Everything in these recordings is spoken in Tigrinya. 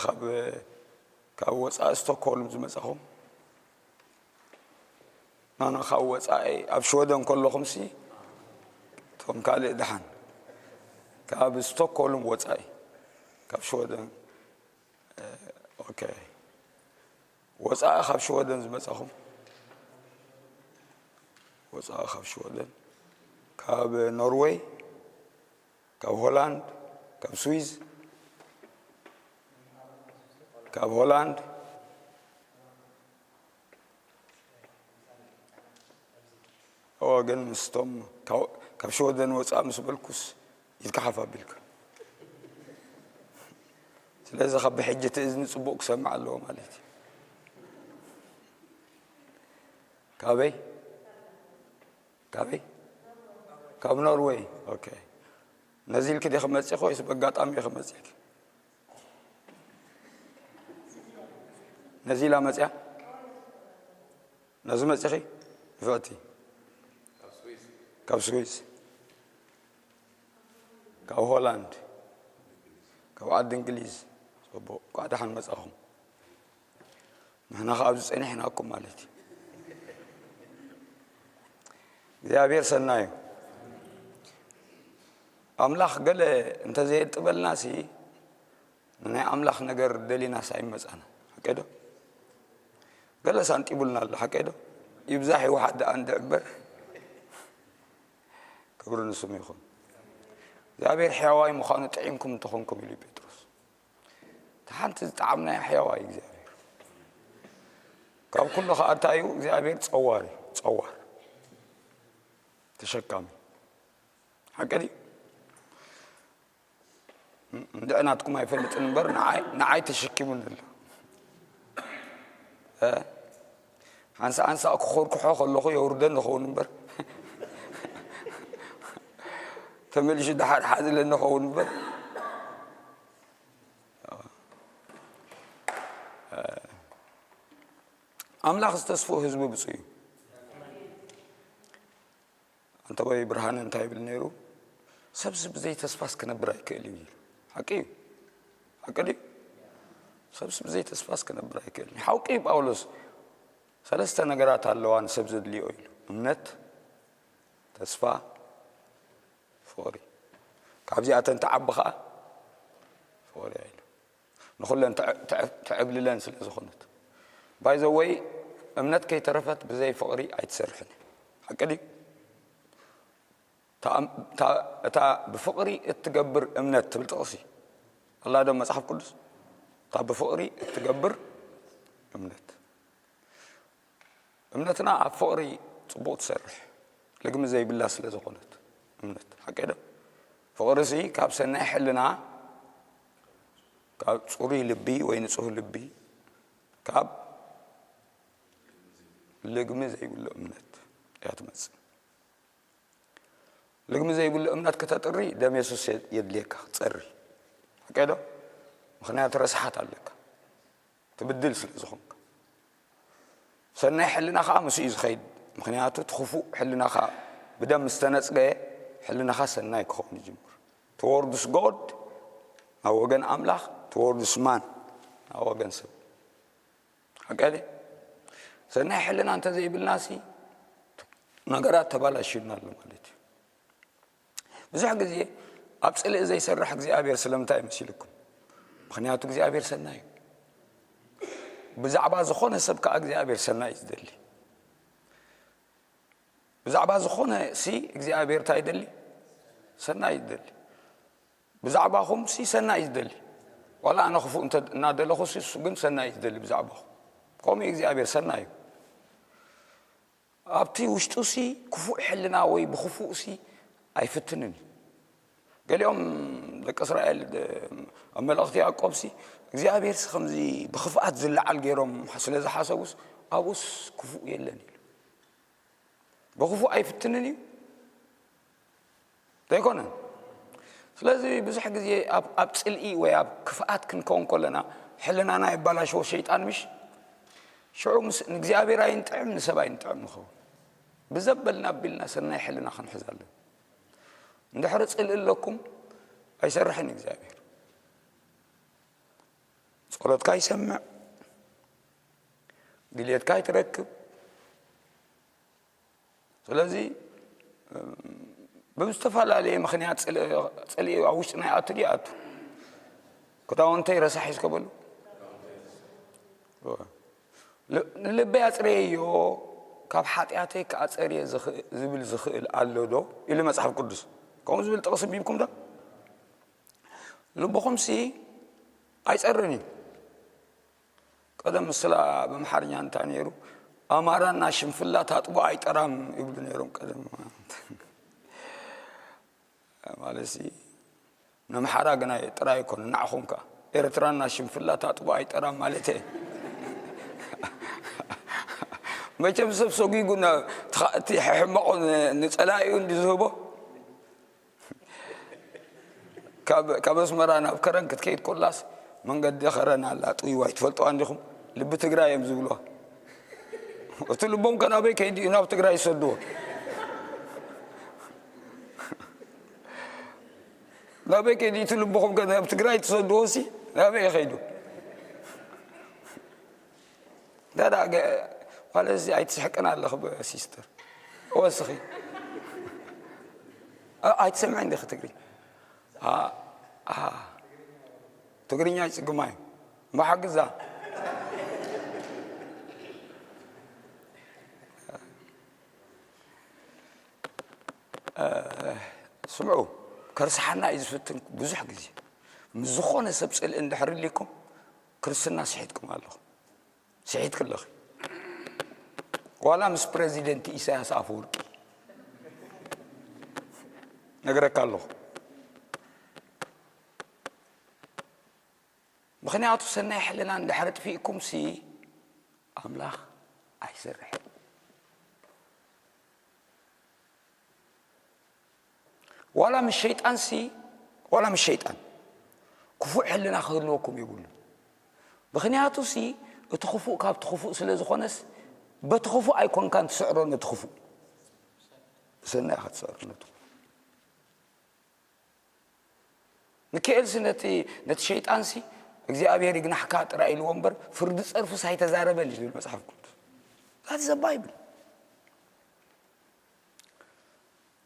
ካብ ካብ ወፃኢ ስቶክሆልም ዝመፃኹም ናና ካብ ወፃኢ ኣብ ሽወደን ከለኹም ሲ እቶም ካልእ ደሓን ካብ ስቶክሆልም ወፃኢ ካብ ሽወደን ኦኬ ወፃኢ ካብ ሽወደን ዝመፃኹም ወፃኢ ካብ ሽወደን ካብ ኖርወይ ካብ ሆላንድ ካብ ስዊዝ ካብ ሆላንድ እዎ ግን ምስቶም ካብ ሽወደን ወፃእ ምስ በልኩስ ኢድካ ሓፍ ኣቢልካ ስለዚ ካብ ብሕጂ እቲ እዝኒ ፅቡቅ ክሰምዕ ኣለዎ ማለት እዩ ካበይ ካበይ ካብ ኖርወይ ኦኬ ነዚ ኢልክ ዲ ክመፅእ ኮይስ በጋጣሚ ክመፅእክ ነዚ ኢላ መፅያ ነዚ መፅኺ ንፍዕቲ ካብ ስዊዝ ካብ ሆላንድ ካብ ዓዲ እንግሊዝ ፅቡቅ ቋዕ ደሓን መፃኹም ንሕና ከዓ ኣብዚ ፀኒሕናኩም ማለት እዩ እግዚኣብሔር ሰናዩ ኣምላኽ ገለ እንተዘየጥበልና ሲ ንናይ ኣምላኽ ነገር ደሊናስ ኣይመፃና ሓቀዶ ገለ ሳንጢቡልና ኣሎ ሓቀዶ ይብዛሕ ይውሓድ ደኣ እንድዕበር ክብሪ ንስሙ ይኹን እግዚኣብሔር ሕያዋይ ምዃኑ ጥዒምኩም እንተኾንኩም ኢሉ ጴጥሮስ እቲ ሓንቲ ዝጠዓምናያ ሕያዋይ እግዚኣብሔር ካብ ኩሉ ከዓ እንታይ እዩ እግዚኣብሔር ፀዋር እዩ ፀዋር ተሸካሚ ሓቂ ድዩ እንድዕ ናትኩም ኣይፈልጥን እምበር ንዓይ ተሸኪሙኒ ኣሎ ሓንሳ ሓንሳ ክኾርኩሖ ከለኹ የውርደን ዝኸውን እምበር ተመሊሹ ድሓር ሓዝለኒ ኸውን እምበር ኣምላኽ ዝተስፍኡ ህዝቢ ብፁ እዩ ኣንተ ወይ ብርሃነ እንታይ ይብል ነይሩ ሰብሲ ብዘይ ተስፋስ ክነብር ኣይክእል እዩ ሓቂ እዩ ሓቂ ድዩ ሰብሲ ብዘይ ተስፋስ ክነብር ኣይክእል ሓውቂ ጳውሎስ ሰለስተ ነገራት ኣለዋ ንሰብ ዘድልዮ ኢሉ እምነት ተስፋ ፍቕሪ ካብዚኣተን ተዓቢ ከዓ ፍቕሪ ኢሉ ንኹለን ተዕብልለን ስለ ዝኾነት ባይዘወይ እምነት ከይተረፈት ብዘይ ፍቕሪ ኣይትሰርሕን ሓቂ ድዩ እታ ብፍቕሪ እትገብር እምነት ትብል ጥቕሲ ኣላ ዶ መፅሓፍ ቅዱስ እታ ብፍቕሪ እትገብር እምነት እምነትና ኣብ ፍቕሪ ፅቡቕ ትሰርሕ ልግሚ ዘይብላ ስለ ዝኾነት እምነት ሓቂ ዶ ፍቕሪ ሲ ካብ ሰናይ ሕልና ካብ ፅሩይ ልቢ ወይ ንፁህ ልቢ ካብ ልግሚ ዘይብሉ እምነት እያ ትመፅእ ልግሚ ዘይብሉ እምነት ክተጥሪ ደም የሱስ የድልየካ ክትፀሪ ሓቂ ዶ ምክንያቱ ረስሓት ኣለካ ትብድል ስለ ዝኾንካ ሰናይ ሕልና ከዓ ምስ እዩ ዝኸይድ ምክንያቱ ትኽፉእ ሕልናኻ ብደም ዝተነፅገ ሕልናኻ ሰናይ ክኸውን ይጅምር towards God ናብ ወገን ኣምላኽ towards man ናብ ወገን ሰብ ሓቀሊ ሰናይ ሕልና እንተዘይብልና ሲ ነገራት ተባላሽዩና ኣሎ ማለት እዩ ብዙሕ ግዜ ኣብ ፅልኢ ዘይሰርሕ እግዚኣብሔር ስለምንታይ መሲልኩም ምክንያቱ እግዚኣብሔር ሰናይ እዩ ብዛዕባ ዝኾነ ሰብ ከዓ እግዚኣብሔር ሰናይ እዩ ዝደሊ ብዛዕባ ዝኾነ ሲ እግዚኣብሔር እንታይ ይደሊ ሰናይ ይደሊ ብዛዕባኹም ሲ ሰናይ እዩ ዝደሊ ዋላ ኣነ ክፉእ እናደለኹ ሲ እሱ ግን ሰናይ እዩ ዝደሊ ብዛዕባኹም ከምኡ እግዚኣብሔር ሰናይ እዩ ኣብቲ ውሽጡ ሲ ክፉእ ሕልና ወይ ብክፉእ ሲ ኣይፍትንን እዩ ገሊኦም ደቂ እስራኤል ኣብ መልእኽቲ ያዕቆብ ሲ እግዚኣብሔር ሲ ከምዚ ብክፍኣት ዝለዓል ገይሮም ስለ ዝሓሰቡስ ኣብኡስ ክፉእ የለን ኢሉ ብክፉእ ኣይፍትንን እዩ ዘይኮነን ስለዚ ብዙሕ ግዜ ኣብ ፅልኢ ወይ ኣብ ክፍኣት ክንከውን ከለና ሕልናና የባላሸዎ ሸይጣን ምሽ ሽዑ ንእግዚኣብሔር ኣይንጥዕም ንሰብ ኣይንጥዕም ንኸውን ብዘበልና ኣቢልና ሰናይ ሕልና ክንሕዝ ኣለና እንድሕሪ ፅልኢ ኣለኩም ኣይሰርሕን እግዚኣብሔር ጸሎትካ ይሰምዕ፣ ድልየትካ ይትረክብ። ስለዚ ብዝተፈላለየ ምኽንያት ጽልኢ ኣብ ውሽጥና ይኣቱ ድዩ? ይኣቱ። ክዳውንተይ ረሳሕ እዩ እስከ በሉ። ንልበይ ኣጽረየዮ፣ ካብ ሓጢኣተይ ክኣጸርየ ዝብል ዝኽእል ኣሎ ዶ? ኢሉ መጽሓፍ ቅዱስ። ከምኡ ዝብል ጥቕሲ ኣንቢብኩም ዶ? ልብኹምሲ ኣይጸርን እዩ። ቀደም ምስላ ብኣምሓርኛ እንታይ ነይሩ? ኣማራና ሽንፍላ ታጥቦ ኣይጠራም ይብሉ ነይሮም ቀደም። ማለት ሲ ንኣምሓራ ግና ጥራይ ኣይኮነ፣ ንዓኹም ከኣ ኤርትራና ሽንፍላ ታጥቦ ኣይጠራም ማለት እየ። መቸም ሰብ ሰጒጉ እቲ ሕማቑ ንጸላኢኡ እንዲ ዝህቦ፣ ካብ ኣስመራ ናብ ከረን ክትከይድ ኮላስ መንገዲ ከረን ኣላ ጥውይዋይ ትፈልጥዋ እንዲኹም? ልቢ ትግራይ እዮም ዝብልዋ። እቲ ልቦም ከናበይ ከይዲ እዩ ናብ ትግራይ ይሰድዎ። ናበይ ከይዲ እቲ ልብኹም ከ ናብ ትግራይ ትሰድዎ ሲ ናበይ ይኸይዱ? ዳዳ ጓል እዚ ኣይትስሕቅን ኣለኽ ሲስተር። ወስኺ ኣይትሰምዐ እንዲኺ ትግርኛ? ትግርኛ ይፅግማ እዩ። መሓግዛ ስምዑ፣ ከርስሓና እዩ ዝፍትን ብዙሕ ግዜ። ምስ ዝኾነ ሰብ ፅልኢ እንድሕር ሊኩም ክርስትና ስሒትኩም ኣለኹም። ስሒት ክለኺ ዋላ ምስ ፕረዚደንት ኢሳያስ ኣፈወርቂ ነግረካ ኣለኹ። ምኽንያቱ ሰናይ ሕልና እንድሕር ጥፊእኩም ሲ ኣምላኽ ኣይሰርሕን። ዋላ ምስ ሸይጣን ሲ ዋላ ምስ ሸይጣን ክፉእ ሕልና ክህልወኩም የብሉ። ምኽንያቱ ሲ እቲ ክፉእ ካብቲ ክፉእ ስለ ዝኾነስ በቲ ክፉእ ኣይኮንካን ትስዕሮ ነቲ ክፉእ፣ ብሰናይ ኢኻ ትስዕሮ ነቲ ክፉእ። ሚካኤልሲ ነቲ ነቲ ሸይጣንሲ እግዚኣብሔር ይግናሕካ ጥራይ ኢልዎ እምበር ፍርዲ ጸርፍስ ኣይተዛረበን እዩ ዝብል መጽሓፍ ቅዱስ። ዛት ዘባይብል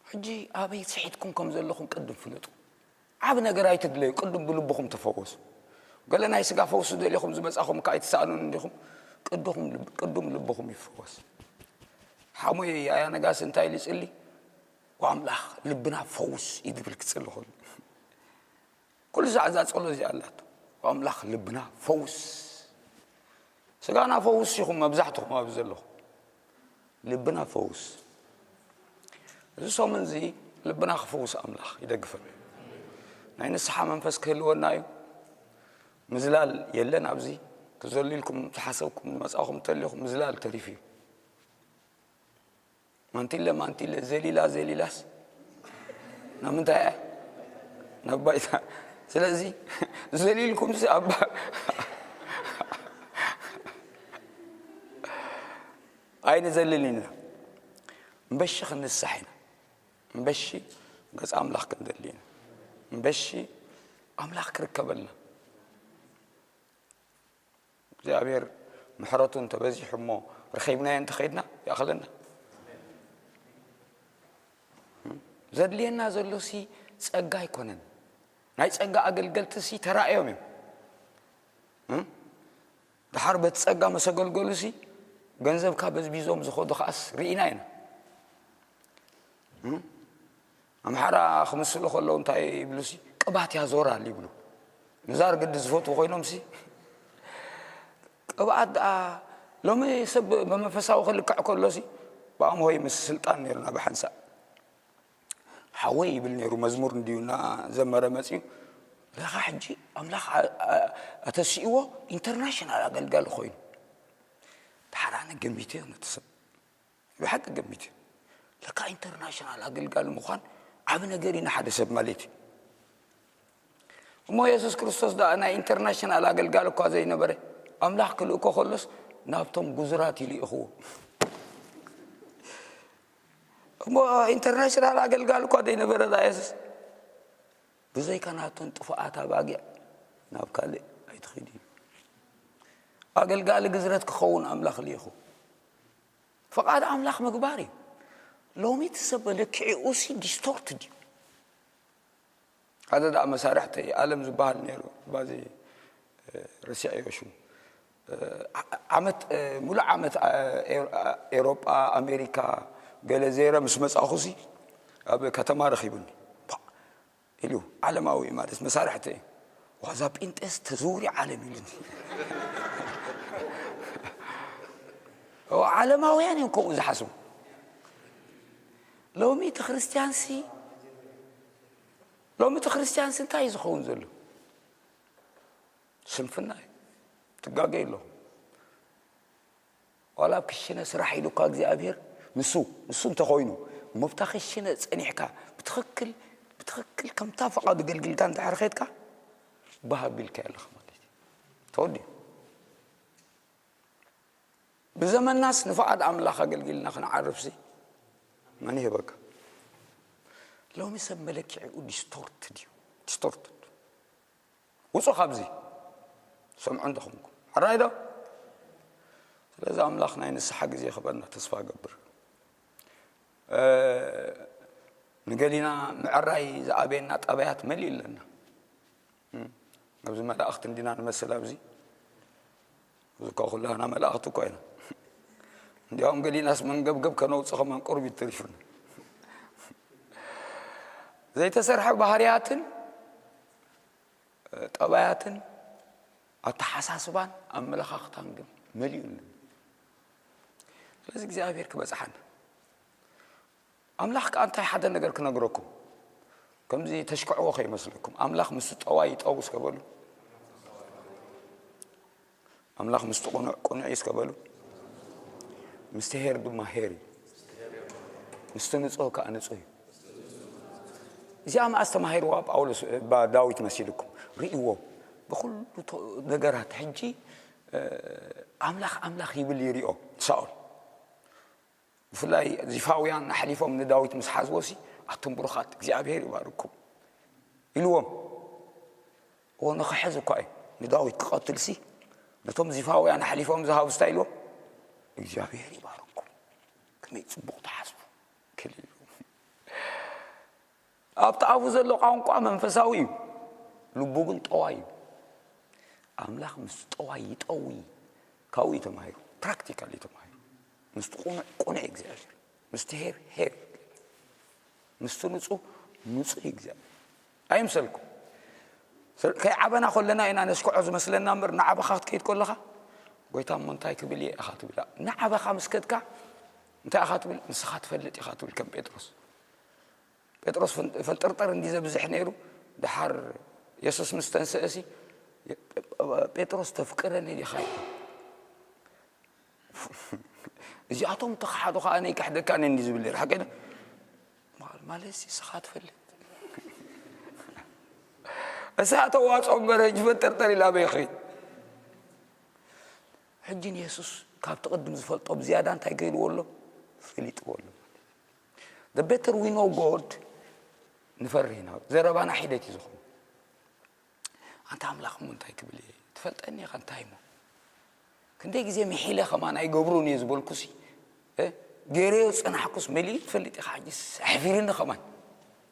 ሕጂ ኣበይ ስሒትኩም ከም ዘለኹም ቅድም ፍለጡ። ዓብ ነገር ኣይትድለዩ፣ ቅድም ብልብኹም ተፈወሱ። ገለ ናይ ስጋ ፈውሲ ደሊኹም ዝመጻኹም ከ ኣይትሰኣኑን እንዲኹም? ቅድኹም ልብ- ቅድም ልብኹም ይፈወስ። ሓሙይ ኣያ ነጋሲ እንታይ ኢሉ ይጽሊ? ኣምላኽ ልብና ፈውስ ይድብል ክጽሊ ከሎ ኩሉ ሳዕ እዛ ጸሎት እዚኣ ኣላቶ። ኣምላኽ ልብና ፈውስ፣ ስጋና ፈውስ ኢኹም መብዛሕትኹም ኣብዚ ዘለኹም። ልብና ፈውስ። እዚ ሰሙን እዚ ልብና ክፈውስ ኣምላኽ ይደግፈን። ናይ ንስሓ መንፈስ ክህልወና እዩ። ምዝላል የለን ኣብዚ። ክዘሉ ኢልኩም ዝሓሰብኩም ዝመጻኹም እንተሊኹም ምዝላል ተሪፉ እዩ። ማንቲለ ማንቲለ ዘሊላ ዘሊላስ ናብ ምንታይ እያ? ናብ ባይታ። ስለዚ ዘሊልኩም ሲ ኣብ ኣይንዘልን ኢና። እምበሺ ክንሳሕ ኢና። እምበሺ ገጽ ኣምላኽ ክንደሊ ኢና። እምበሺ ኣምላኽ ክርከበልና እግዚኣብሔር ምሕረቱ እንተበዚሑ እሞ ረኺብናዮ እንተኸይድና ይኣኽለና። ዘድልየና ዘሎሲ ጸጋ ኣይኮነን። ናይ ጸጋ ኣገልገልትሲ ተራእዮም እዮም። እም? ድሓር በቲ ጸጋ መሰገልገሉሲ ገንዘብካ በዝቢዞም ዝኸዱ ከኣስ ርኢና ኢና። እም? ኣምሓራ ክምስሉ ከለዉ እንታይ ይብሉሲ ቅባት ያዞራል ይብሉ። ምዛር ግዲ ዝፈትዉ ኮይኖምሲ ቅብኣት ደኣ ሎሚ ሰብ ብመንፈሳዊ ክልክዕ ከሎሲ ብኣምሆይ ምስ ስልጣን ነይሩና ብሓንሳእ ሓወይ ይብል ነይሩ መዝሙር እንድዩ እናዘመረ መፅዩ ለኻ ሕጂ ኣምላኽ ኣተሲእዎ ኢንተርናሽናል ኣገልጋሊ ኮይኑ። ደሓር ኣነ ገሚተዮ ነቲ ሰብ ብሓቂ ገሚተዮ ለካ ኢንተርናሽናል ኣገልጋሊ ምዃን ዓብ ነገር ኢና ሓደ ሰብ ማለት እዩ። እሞ የሱስ ክርስቶስ ደኣ ናይ ኢንተርናሽናል ኣገልጋሊ እኳ ዘይነበረ ኣምላኽ ክልእኮ ከሎስ ናብቶም ጉዙራት ኢሉ ይእኽዎ። እሞ ኢንተርናሽናል ኣገልጋሊ እኳ ዘይነበረ ዳ የሱስ ብዘይካ ናብተን ጥፉኣት ኣባጊዕ ናብ ካልእ ኣይትኺድ እዩ። ኣገልጋሊ ግዝረት ክኸውን ኣምላኽ ልኢኹ። ፍቓድ ኣምላኽ ምግባር እዩ። ሎሚ እቲ ሰብ መለክዒኡ ሲ ዲስቶርትድ እዩ። ሓደ ደኣ መሳርሕተይ ኣለም ዝበሃል ነይሩ፣ ባዚ ረሲዐዮ ሽሙ። ዓመት፣ ሙሉእ ዓመት ኤውሮጳ፣ ኣሜሪካ፣ ገለ ዜረ ምስ መጻኹ ሲ ኣብ ከተማ ረኺቡኒ። ኢሉ። ዓለማዊ ማለት መሳርሕቲ እዩ። ዋዛ ጴንጤስ ተዘውሪ ዓለም ኢሉኒ። ዓለማውያን እዮም ከምኡ ዝሓስቡ። ሎሚ እቲ ክርስትያንሲ ሎሚ እቲ ክርስትያንሲ እንታይ እዩ ዝኸውን ዘሎ? ስንፍና እዩ። ትጋገዩ ኣለኹም። ዋላ ኣብ ክሽነ ስራሕ ኢሉካ እግዚኣብሔር ንሱ ንሱ እንተኾይኑ፣ እሞ ብታ ክሽነ ጸኒሕካ ብትኽክል ብትኽክል ከምታ ፍቓዱ ገልግልካ እንድሕር ኸድካ፣ ባህ ኣቢልካ ኣለኻ ማለት እዩ። ተወዲኡ። ብዘመናስ ንፍቓድ ኣምላኽ ኣገልጊልና ክንዓርፍሲ መን ይህበካ? ሎሚ ሰብ መለክዒኡ ዲስቶርትድ እዩ። ዲስቶርትድ። ውጹ ካብዚ። ሰምዑ እንተኹምኩም። ሕራይ ዶ? ስለዚ ኣምላኽ ናይ ንስሓ ግዜ ክበና ተስፋ እገብር። ንገሊና ምዕራይ ዝኣበየና ጠባያት መሊኡ ኣለና። ኣብዚ መላእኽቲ እንዲና ንመስል ኣብዚ። እዚ እኳ ኩላህና መላእኽቲ እኳ ኢና። እንዲያውም ገሊናስ መንገብገብ ከነውጽእ ከማን ቅሩብ ይተሪፉና። ዘይተሰርሐ ባህርያትን ጠባያትን ኣተሓሳስባን ኣመለኻኽታን ግን መሊኡ ኣሎ። ስለዚ እግዚኣብሔር ክበጽሓና። ኣምላኽ ከኣ እንታይ ሓደ ነገር ክነግረኩም፣ ከምዚ ተሽክዕዎ ከይመስለኩም። ኣምላኽ ምስ ጠዋይ ይጠው እስከ በሉ። ኣምላኽ ምስቲ ቁኑዕ ቁኑዕ እዩ እስከ በሉ። ምስቲ ሄር ድማ ሄር እዩ። ምስቲ ንጹህ ከኣ ንጹህ እዩ። እዚኣ መኣስ ተማሂርዋ ጳውሎስ፣ ባ-፣ ዳዊት መሲልኩም ርእይዎ። ብኹሉ ቶ-፣ ነገራት ሕጂ፣ እ፣ ኣምላኽ ኣምላኽ ይብል ይሪኦ ሳኦል። ብፍላይ ዚፋውያን ኣሕሊፎም ንዳዊት ምስ ሓዝዎ ሲ፣ ኣቱም ብሩኻት እግዚኣብሔር ይባርኩም ኢልዎም። እዎ ንኽሕዝ እኳ እዩ ንዳዊት ክቐትል ሲ፣ ነቶም ዚፋውያን ኣሕሊፎም ዝሃቡ ስታይ ኢልዎም፣ እግዚኣብሔር ይባርኩም። ከመይ ጽቡቕ ተሓስቡ ክልሉ። ኣብቲ ኣፉ ዘሎ ቋንቋ መንፈሳዊ እዩ፣ ልቡ ግን ጠዋይ እዩ። ኣምላኽ ምስ ጠዋይ ይጠዊ። ካብኡ እዩ ተማሂሩ፣ ፕራክቲካል እዩ ተማሂሩ። ምስቲ ቁኑዕ ቁኑዕ እዩ እግዚኣብሔር፣ ምስቲ ሄር ሄር እዩ፣ ምስቲ ንጹህ ንጹህ እዩ እግዚኣብሔር። ኣይምሰልኩም። ስለ-፣ ከይዓበና ከለና ኢና ነስክዖ ዝመስለና እምበር፣ ንዓበኻ ክትከይድ ከለኻ፣ "ጎይታ እሞ እንታይ ክብል እየ?" ኢኻ ትብል። ንዓበኻ ምስ ከድካ እንታይ ኢኻ ትብል? "ንስኻ ትፈልጥ ኢኻ" ትብል፣ ከም ጴጥሮስ። ጴጥሮስ ፈን-፣ ፈልጠርጠር እንዲ ዘብዝሕ ነይሩ። ደሓር የሱስ ምስ ተንስእሲ፣ "ጴጥሮስ ተፍቅረኒ ዲኻ?" ኢሉ። እዚኣቶም ተኸሓዱ ኸኣ ኣነ ይክሕደካ እየ እንዲ ዝብል ነይሩ። ሓቂ ዶ? ማል-፣ ማለት ሲ ንስኻ ትፈልጥ። እሳ ተዋጽኦ እምበር ሕጂ ፈንጠርጠር ኢላ ኣበይ ኸይድ? ሕጂ ንየሱስ ካብቲ ቅድም ዝፈልጦ ብዝያዳ እንታይ ገይርዎ ኣሎ? ፈሊጥዎ ኣሎ። The better we know God፣ ንፈርህ ኢና። ዘረባና ሒደት እዩ ዝኾን። ኣንታ ኣምላኽ እሞ እንታይ ክብል እየ? ትፈልጠኒ ኢኻ እንታይ እሞ? ክንደይ ግዜ ምሒለ ከማን ኣይገብሩን እየ ዝበልኩሲ፣ እ? ገይረዮ ዝጸናሕኩስ መሊኡ ትፈልጥ ኢኻ። ሕጂስ ኣሕፊርኒ ከማን።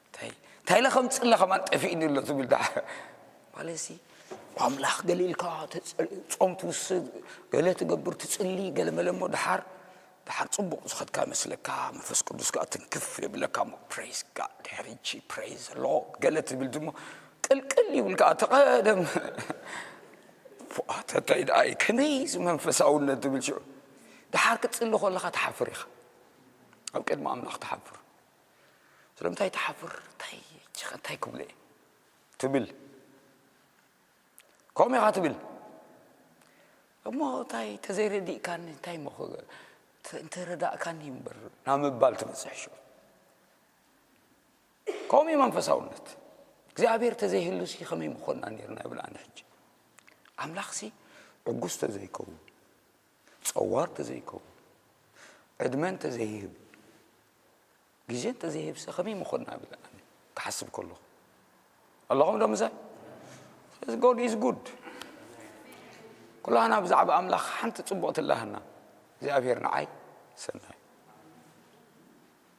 እንታይ፣ እንታይ ኢለ ከምጽለ ከማን ጠፊእኒ ኣሎ ትብል ደኣ። ማለትሲ፣ ኣምላኽ ገለ ኢልካ ተጸ-፣ ጾም ትውስድ፣ ገለ ትገብር ትጽሊ፣ ገለ መለ እሞ ደሓር፣ ደሓር ጽቡቕ ዝኸድካ መስለካ፣ መንፈስ ቅዱስ ከኣ ትንክፍ የብለካ እሞ፣ "Praise God፣ ድሕሪ እቺ፣ praise the Lord" ገለ ትብል ድሞ፣ ቅልቅል ይብል ከኣ፣ ተቐደም። ፎኣ፣ ተታይ ደኣ እዩ፣ ከመይ እዚ መንፈሳውነት ትብል ሽዑ። ደሓር ክትጽሊ ከለኻ ትሓፍር ኢኻ። ኣብ ቅድሚ ኣምላኽ ትሓፍር። ስለምንታይ ትሓፍር? እንታይ፣ እንታይ ክብሎ እየ? ትብል። ከምኡ ኢኻ ትብል። እሞ እንታይ ተዘይረዲእካኒ፣ እንታይ እሞ ኸ-፣ ተ-፣ እንተረዳእካኒ እምበር ናብ ምባል ትበጽሕ ሽዑ። ከምኡ እዩ መንፈሳውነት። እግዚኣብሔር ተዘይህሉሲ ከመይ ምኾንና ነይርና ይብል ኣነ ሕጂ። ኣምላኽሲ ዕጉስ ተዘይከውን፣ ጸዋር ተዘይከውን፣ ዕድመ እንተዘይህብ፣ ግዜ እንተዘይህብሰ ከመይ ምኾንና ይብል ኣነ ክሓስብ ከለኹ። ኣለኹም ዶ ምሳይ? ስለዚ God is good። ኩላና ብዛዕባ ኣምላኽ ሓንቲ ጽቡቕ ትላህና እግዚኣብሔር ንዓይ ሰናይ።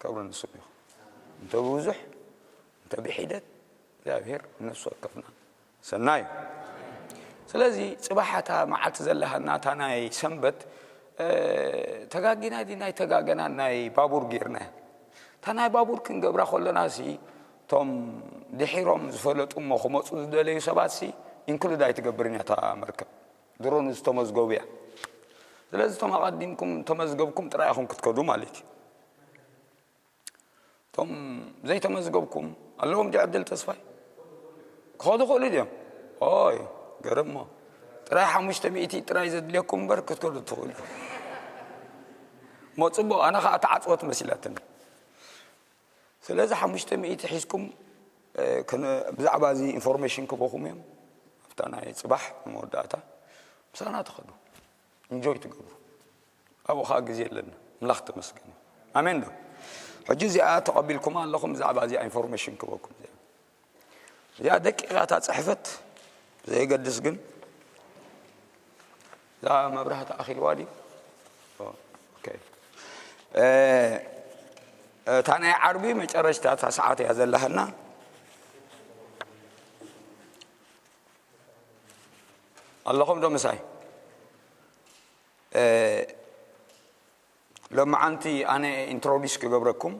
ክብሪ ንስሙ ይኹን። እንተ ብብዙሕ እንተ ብሒደት እግዚኣብሔር ንነፍሲ ወከፍና ሰናይ እዩ። ስለዚ ጽባሕ እታ መዓልቲ ዘለሃና እታ ናይ ሰንበት ተጋጊና ዲ ናይ ተጋገና ናይ ባቡር ጌርና እታ ናይ ባቡር ክንገብራ ከለና ሲ እቶም ድሒሮም ዝፈለጡ እሞ ክመፁ ዝደለዩ ሰባት ሲ ኢንክሉድ ኣይትገብርን እያ እታ መርከብ። ድሮ ንዝተመዝገቡ እያ። ስለዚ እቶም ኣቐዲምኩም ተመዝገብኩም ጥራይ ኢኹም ክትከዱ ማለት እዩ። እቶም ዘይተመዝገብኩም ኣለዎም ድዩ ዕድል ተስፋይ ክኸዱ ክእሉ ድዮም? ኦይ ገርሞ ጥራይ ሓሙሽተ ሚእቲ ጥራይ ዘድልየኩም እምበር ክትከዱ ትኽእሉ። እሞ ፅቡቅ ኣነ ከዓ ተዓፅወት መሲላትኒ። ስለዚ ሓሙሽተ ሚእቲ ሒዝኩም ብዛዕባ እዚ ኢንፎርሜሽን ክበኹም እዮም ኣብታ ናይ ፅባሕ ንመወዳእታ ምሳና ትኸዱ እንጆይ ትገብሩ። ኣብኡ ከዓ ግዜ ኣለና። ኣምላኽ ተመስገን እዩ። ኣሜን ዶ? ሕጂ እዚኣ ተቐቢልኩማ ኣለኹም። ብዛዕባ እዚኣ ኢንፎርሜሽን ክበኩም እዚኣ እዚኣ ደቂቓ እታ ፅሕፈት ብዘየገድስ ግን እዛ መብራህቲ ኣኺልዋ ድዩ? ኦኬ። እታ ናይ ዓርቢ መጨረሽታ እታ ሰዓት እያ ዘለሃና። ኣለኹም ዶ ምሳይ? ሎማዓንቲ ኣነ ኢንትሮዲስ ክገብረኩም።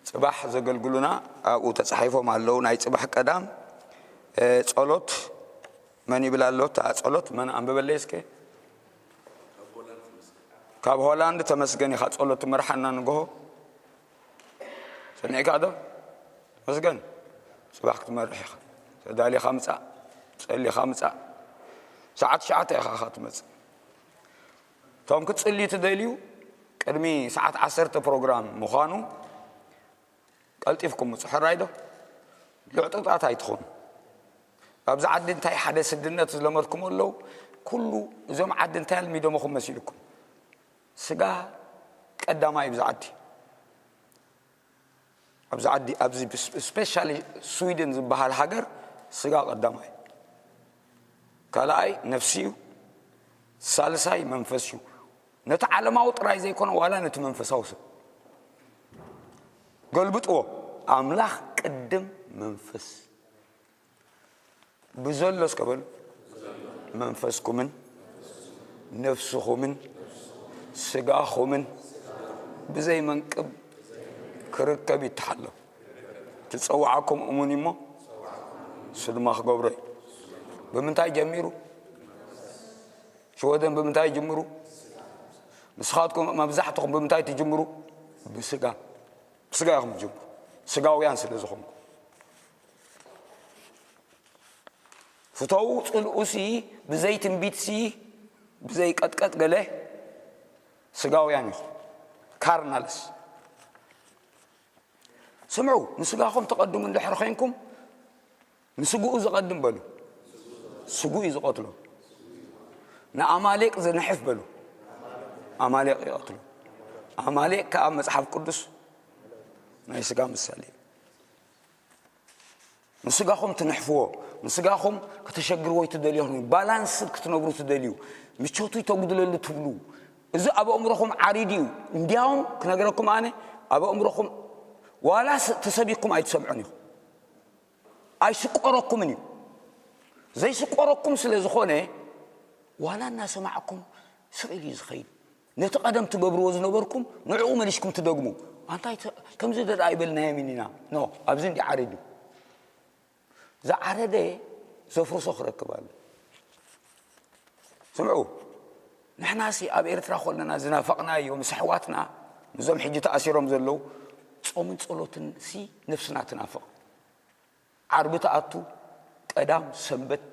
ፅባሕ ዘገልግሉና ኣብኡ ተፃሒፎም ኣለዉ። ናይ ፅባሕ ቀዳም ጸሎት መን ይብል ኣሎ? እታ ጸሎት መን ኣንብበለይ እስከ? ካብ ሆላንድ ተመስገን ኢኻ ጸሎት ትመርሓና ንግሆ። ሰሚዕካ ዶ? መስገን ጽባሕ ክትመርሕ ኢኻ። ተዳሊኻ ምጻእ፣ ጸሊኻ ምጻእ። ሰዓት ትሽዓተ ኢኻ ኢኻ ትመጽእ። እቶም ክትጽልዩ ትደልዩ ቅድሚ ሰዓት ዓሰርተ ፕሮግራም ምዃኑ ቀልጢፍኩም ምጹ። ሕራይ ዶ? ልዕጡጣት ኣይትኾኑ። ኣብዚ ዓዲ እንታይ ሓደ ስድነት ዝለመድኩም ኣለዉ። ኩሉ እዞም ዓዲ እንታይ ኣልሚዶምኹም መሲልኩም? ስጋ ቀዳማይ ብዛ ዓዲ ኣብዚ ዓዲ ኣብዚ ስፔሻሊ ስዊድን ዝበሃል ሃገር ስጋ ቀዳማይ ካልኣይ ነፍሲ እዩ። ሳልሳይ መንፈስ እዩ። ነቲ ዓለማዊ ጥራይ ዘይኮነ ዋላ ነቲ መንፈሳዊ ሰብ ገልብጥዎ። ኣምላኽ ቅድም መንፈስ ብዘሎ እስከ በሉ መንፈስኩምን ነፍስኹምን ስጋኹምን ብዘይ መንቅብ ክርከብ ይተሓሎ። ትጸውዓኩም እሙን እሞ እሱ ድማ ክገብሮ እዩ። ብምንታይ ጀሚሩ? ሽወደን ብምንታይ ጅምሩ? ንስኻትኩም መብዛሕትኹም ብምንታይ ትጅምሩ? ብስጋ። ብስጋ ኢኹም ትጅምሩ። ስጋውያን ስለ ዝኾንኩም። ፍተው ጽልኡሲ ብዘይ ትንቢትሲ ብዘይ ቀጥቀጥ ገለ ስጋውያን ኢኹም። ካርናልስ። ስምዑ፣ ንስጋኹም ተቐድሙ እንድሕር ኾይንኩም ንስግኡ ዝቐድም በሉ። ስግኡ እዩ ዝቐትሎ። ንኣማሌቅ ዝንሕፍ በሉ። ኣማሌቅ ይቐትሎ። ኣማሌቅ ከዓ መጽሓፍ ቅዱስ ናይ ስጋ ምሳሌ እዩ። ንስጋኹም ትንሕፍዎ፣ ንስጋኹም ከተሸግርዎ ትደልዩ፣ ባላንስ ክትነብሩ ትደልዩ፣ ምቾቱ ይተጉድለሉ ትብሉ፣ እዚ ኣብ ኣእምሮኹም ዓሪድ እዩ። እንዲያውም ክነገረኩም ኣነ ኣብ ኣእምሮኹም ዋላ ተሰቢኩም ኣይትሰምዑን ኢኹም። ኣይስቆረኩምን እዩ። ዘይስቆረኩም ስለ ዝኾነ ዋላ እናሰማዕኩም ስቕ ኢሉ እዩ ዝኸይድ። ነቲ ቀደም ትገብርዎ ዝነበርኩም ንዕኡ መሊስኩም ትደግሙ። ኣንታይ ከምዚ ደኣ ኣይበልናዮም ኢና። ኖ ኣብዚ እንዲ ዓሪድ እዩ። ዝዓረደ ዘፍርሶ ክረክብ ኣሎ። ስምዑ፣ ንሕናሲ ኣብ ኤርትራ ኮለና ዝናፈቕናዮ ምስ ኣሕዋትና ንዞም ሕጂ ተኣሲሮም ዘለዉ ጾምን ጸሎትን ሲ ነፍስና ትናፍቕ። ዓርቢ ትኣቱ፣ ቀዳም ሰንበት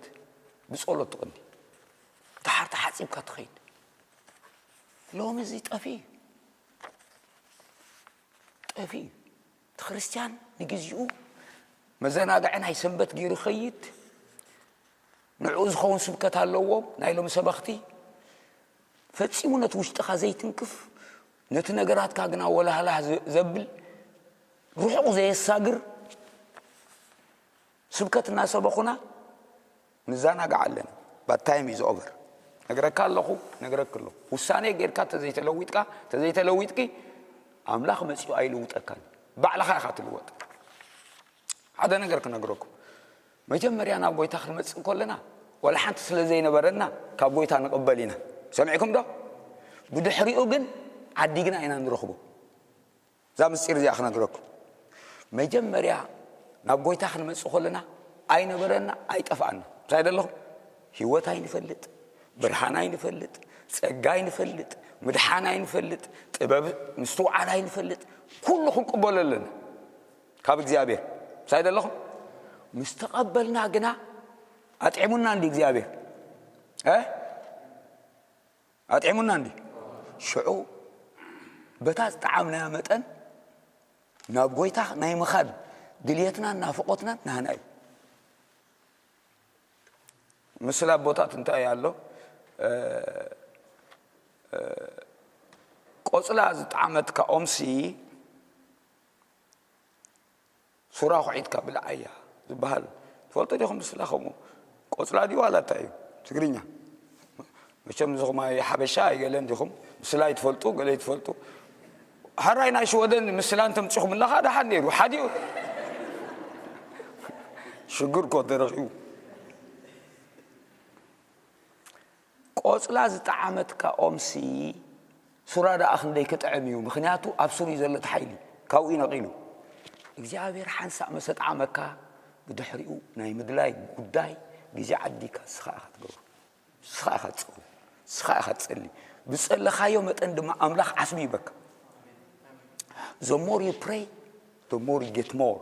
ብጸሎት ትቕኒ። ድሓር ተሓጺብካ ትኸይድ። ሎሚ እዚ ጠፊ ጠፊ እቲ ክርስትያን ንግዚኡ መዘናግዒ ናይ ሰንበት ገይሩ ይኸይድ። ንዕኡ ዝኸውን ስብከት ኣለዎም ናይ ሎም ሰበኽቲ። ፈጺሙ ነቲ ውሽጥኻ ዘይትንክፍ፣ ነቲ ነገራትካ ግና ወላህላህ ዘብል፣ ርሑቕ ዘየሳግር ስብከት እናሰበኹና ንዘናጋዕ ኣለና። But time is over። ነግረካ ኣለኹ፣ ነግረክ ኣለኹ። ውሳኔ ጌርካ ተዘይተለዊጥካ፣ ተዘይተለዊጥኪ፣ ኣምላኽ መጺኡ ኣይልውጠካን። ባዕልኻ ኢኻ ትልወጥ። ሓደ ነገር ክነግረኩም። መጀመርያ ናብ ጎይታ ክንመጽእ ከለና፣ ዋላ ሓንቲ ስለ ዘይነበረና፣ ካብ ጎይታ ንቕበል ኢና። ሰሚዕኩም ዶ? ብድሕሪኡ ግን ዓዲግና ኢና ንረኽቦ። እዛ ምስጢር እዚኣ ክነግረኩም። መጀመርያ ናብ ጎይታ ክንመጽእ ከለና፣ ኣይነበረና፣ ኣይጠፍኣና። እንታይ ደለኹም? ህይወት ኣይንፈልጥ፣ ብርሃን ኣይንፈልጥ፣ ጸጋ ኣይንፈልጥ፣ ምድሓን ኣይንፈልጥ፣ ጥበብ ምስትውዓል ኣይንፈልጥ። ኩሉ ክንቅበሎ ኣለና ካብ እግዚኣብሔር። እንታይ ደለኹም? ምስ ተቐበልና ግና፣ ኣጥዒሙና እንዲ እግዚኣብሔር። እ? ኣጥዒሙና እንዲ? ሽዑ በታ ዝጠዓምናያ መጠን ናብ ጎይታ ናይ ምኻድ ድልየትናን ናፍቖትናን ናህና እዩ። ምስላ ኣቦታት እንታይ ኣሎ? እ፣ እ፣ ቆጽላ ዝጠዓመትካ ኦምሲ ሱራ ኹዒትካ ብልዓያ ዝበሃል ትፈልጡ ዲኹም? ምስላ ከምኡ ቆጽላ ድዩ ዋላ እንታይ እዩ? ትግርኛ መቸም ንስኹም ኣይ ሓበሻ ኣይገለን ዲኹም? ምስላ ይትፈልጡ፣ ገለ ይትፈልጡ። ሓራይ ናይ ሽወደን ምስላ እንተምጺኹም ኣለኻ ደሓን ነይሩ። ሓዲኡ ሽግር እኮ ተረኺቡ። ቆጽላ ዝጠዓመትካ ኦምሲ ሱራ ደኣ ክንደይ ክጥዕም እዩ? ምኽንያቱ ኣብ ሱር እዩ ዘሎ እቲ ሓይሊ፣ ካብኡ እዩ ነቒሉ። እግዚኣብሔር ሓንሳእ መሰ ጠዓመካ፣ ብድሕሪኡ ናይ ምድላይ ጉዳይ ግዜ ዓዲካ ንስኻ ኢኻ ትገብሮ። ንስኻ ኢኻ ትጽውዕ፣ ንስኻ ኢኻ ትጸሊ። ብጸለኻዮ መጠን ድማ ኣምላኽ ዓስቢ ይበካ። The more you pray, the more you get more።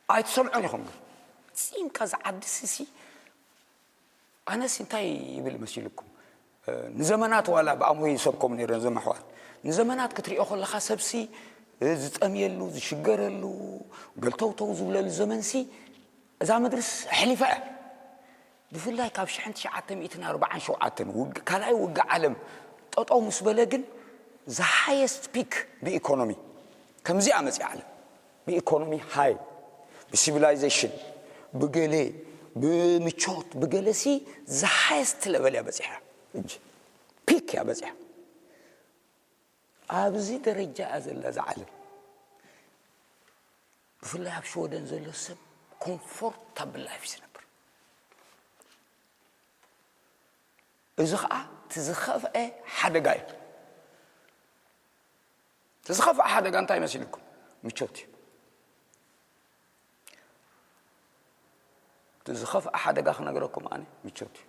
ኣይትሰምዑን ኢኹም። ግን ጺምካ ዝዓዲ ስሲ፣ ኣነስ እንታይ ይብል መሲልኩም? እ፣ ንዘመናት ዋላ ብኣእምሮ ይሰብኮም ነይረ፣ እዞም ኣሕዋት። ንዘመናት ክትሪኦ ከለኻ ሰብሲ፣ እ፣ ዝጠምየሉ፣ ዝሽገረሉ፣ ገልተውተው ዝብለሉ ዘመንሲ፣ እዛ ምድርስ ኣሕሊፋ እያ። ብፍላይ ካብ ሽሕን ትሽዓተ ሚእትን ኣርባዓን ሸውዓተን ውግ-፣ ካልኣይ ውግእ ዓለም ጠጠው ምስ በለ ግን፣ the highest peak ብኢኮኖሚ ከምዚኣ መፅያ ዓለም። ብኢኮኖሚ ሃይ፣ ብሲቪላይዜሽን፣ ብገሌ፣ ብምቾት፣ ብገለሲ፣ the highest level እያ በፂሓ። እንጂ ፒክ እያ በፂሓ። ኣብዚ ደረጃ እያ ዘላ እዛ ዓለም። ብፍላይ ኣብ ሽወደን ዘሎ ሰብ ኮምፎርታብል ላይፍ ዝነብር። እዚ ኸዓ እቲ ዝኸፍአ ሓደጋ እዩ። እቲ ዝኸፍአ ሓደጋ እንታይ መሲልኩም? ምቾት እዩ። እቲ ዝኸፍአ ሓደጋ ክነግረኩም ኣነ ምቾት እዩ።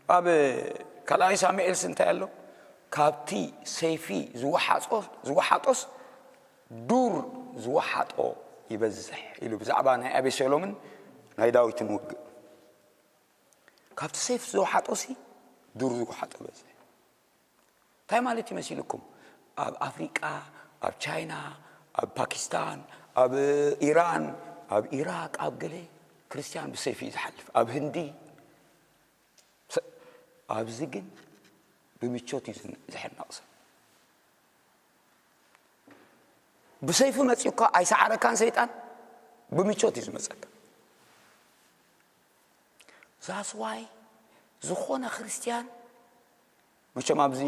ኣብ ካልኣይ ሳሙኤልስ እንታይ ኣሎ? ካብቲ ሰይፊ ዝወሓጾ-፣ ዝወሓጦስ ዱር ዝወሓጦ ይበዝሕ ኢሉ ብዛዕባ ናይ ኣቤሴሎምን ናይ ዳዊትን ውግእ። ካብቲ ሰይፍ ዝወሓጦሲ ዱር ዝወሓጦ በዝሕ። እንታይ ማለት ይመሲልኩም? ኣብ ኣፍሪቃ፣ ኣብ ቻይና፣ ኣብ ፓኪስታን፣ ኣብ ኢራን፣ ኣብ ኢራቅ፣ ኣብ ገለ ክርስትያን ብሰይፊ እዩ ዝሓልፍ። ኣብ ህንዲ፣ ሰ-፣ ኣብዚ ግን ብምቾት እዩ ዝን-፣ ዝሕነቕ ሰብ። ብሰይፊ መጺኡ እኳ ኣይሰዓረካን ሰይጣን፣ ብምቾት እዩ ዝመጸካ። ዛስዋይ ዝኾነ ክርስትያን መቸም ኣብዚ፣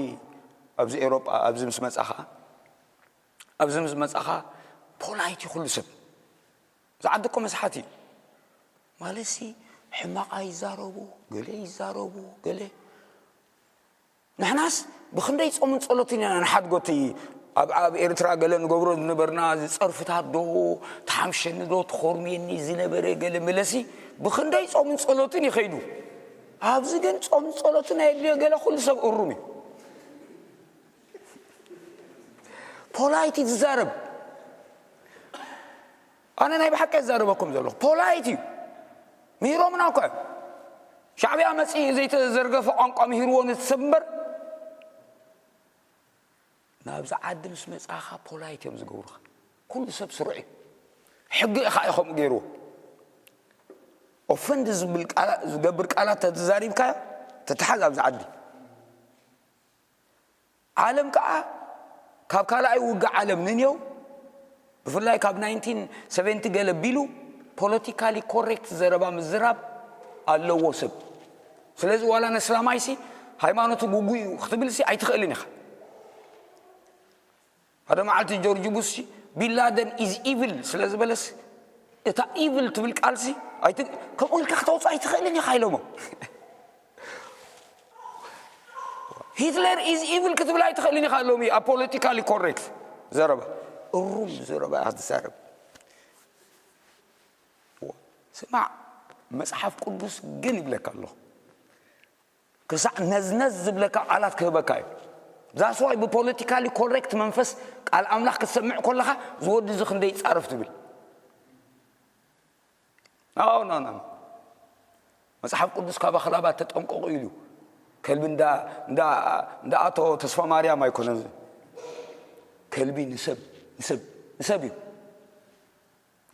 ኣብዚ ኤውሮጳ፣ ኣብዚ ምስ መጻኻ፣ ኣብዚ ምስ መጻኻ ፖላይት እዩ ኩሉ ሰብ። ዝዓዲ እኮ መስሓት እዩ። ማለትሲ ሕማቕ ኣይዛረቡ፣ ገለ ይዛረቡ፣ ገለ። ንሕናስ ብኽንደይ ጾምን ጸሎትን ኢና ንሓድጎ እቲ ኣብ፣ ኣብ ኤርትራ ገለ ንገብሮ ዝነበርና ዝጸርፍታት ዶ፣ ተሓምሸኒ ዶ፣ ተኾርምየኒ ዝነበረ ገለ መለሲ ብኽንደይ ጾምን ጸሎትን ይኸይዱ። ኣብዚ ግን ጾምን ጸሎትን ኣየድልዮ፣ ገለ ኩሉ ሰብ እሩም እዩ። ፖላይት እዩ ዝዛረብ። ኣነ ናይ ብሓቂ ዝዛረበኩም ዘለኹ ፖላይት እዩ። ምሂሮምና እኮ እዮም። ሻዕብያ መጺኡ ዘይተዘርገፈ ቋንቋ ምሂርዎ ነቲ ሰብ እምበር፣ ናብዚ ዓዲ ምስ መጻኻ ፖላይት እዮም ዝገብሩኻ። ኩሉ ሰብ ስሩዕ እዩ። ሕጊ ኢኻ እዩ ከምኡ ገይርዎ። ኦፈንድ ዝብል ቃላ-፣ ዝገብር ቃላት ተተዛሪብካ ተተሓዝ ኣብዚ ዓዲ። ዓለም ከዓ ካብ ካልኣይ ውግእ ዓለም ንንየው፣ ብፍላይ ካብ ናይንቲን ሰቨንቲ ገለ ቢሉ፣ ፖለቲካሊ ኮሬክት ዘረባ ምዝራብ ኣለዎ ሰብ። ስለዚ ዋላ ነስላማይሲ ሃይማኖቱ ግጉይ እዩ ክትብልሲ ኣይትኽእልን ኢኻ። ሓደ መዓልቲ ጆርጅ ቡሽ ቢንላደን ኢዝ ኢቪል ስለ ዝበለስ እታ ኢቪል ትብል ቃልሲ ከምኡ ኢልካ ክተውፅእ ኣይትኽእልን ኢኻ ኢሎሞ። ሂትለር ኢዝ ኢቪል ክትብል ኣይትኽእልን ኢኻ ሎሚ ኣብ ፖለቲካሊ ኮሬክት ዘረባ እሩም ዘረባ ኢኻ ትዛረብ። ስማዕ፣ መፅሓፍ ቅዱስ ግን ይብለካ ኣለኹ፣ ክሳዕ ነዝነዝ ዝብለካ ቃላት ክህበካ እዩ። ዛስዋይ ብፖለቲካሊ ኮሬክት መንፈስ ቃል ኣምላኽ ክትሰምዕ ከለኻ ዝወዲ እዚ ክንደይ ይፃረፍ ትብል። ኖ ኖ ኖ፣ መፅሓፍ ቅዱስ ካብ ኣኽላባት ተጠንቀቑ ኢሉ። ከልቢ እንዳ ኣቶ ተስፋ ማርያም ኣይኮነን። ከልቢ ንሰብ ንሰብ ንሰብ እዩ።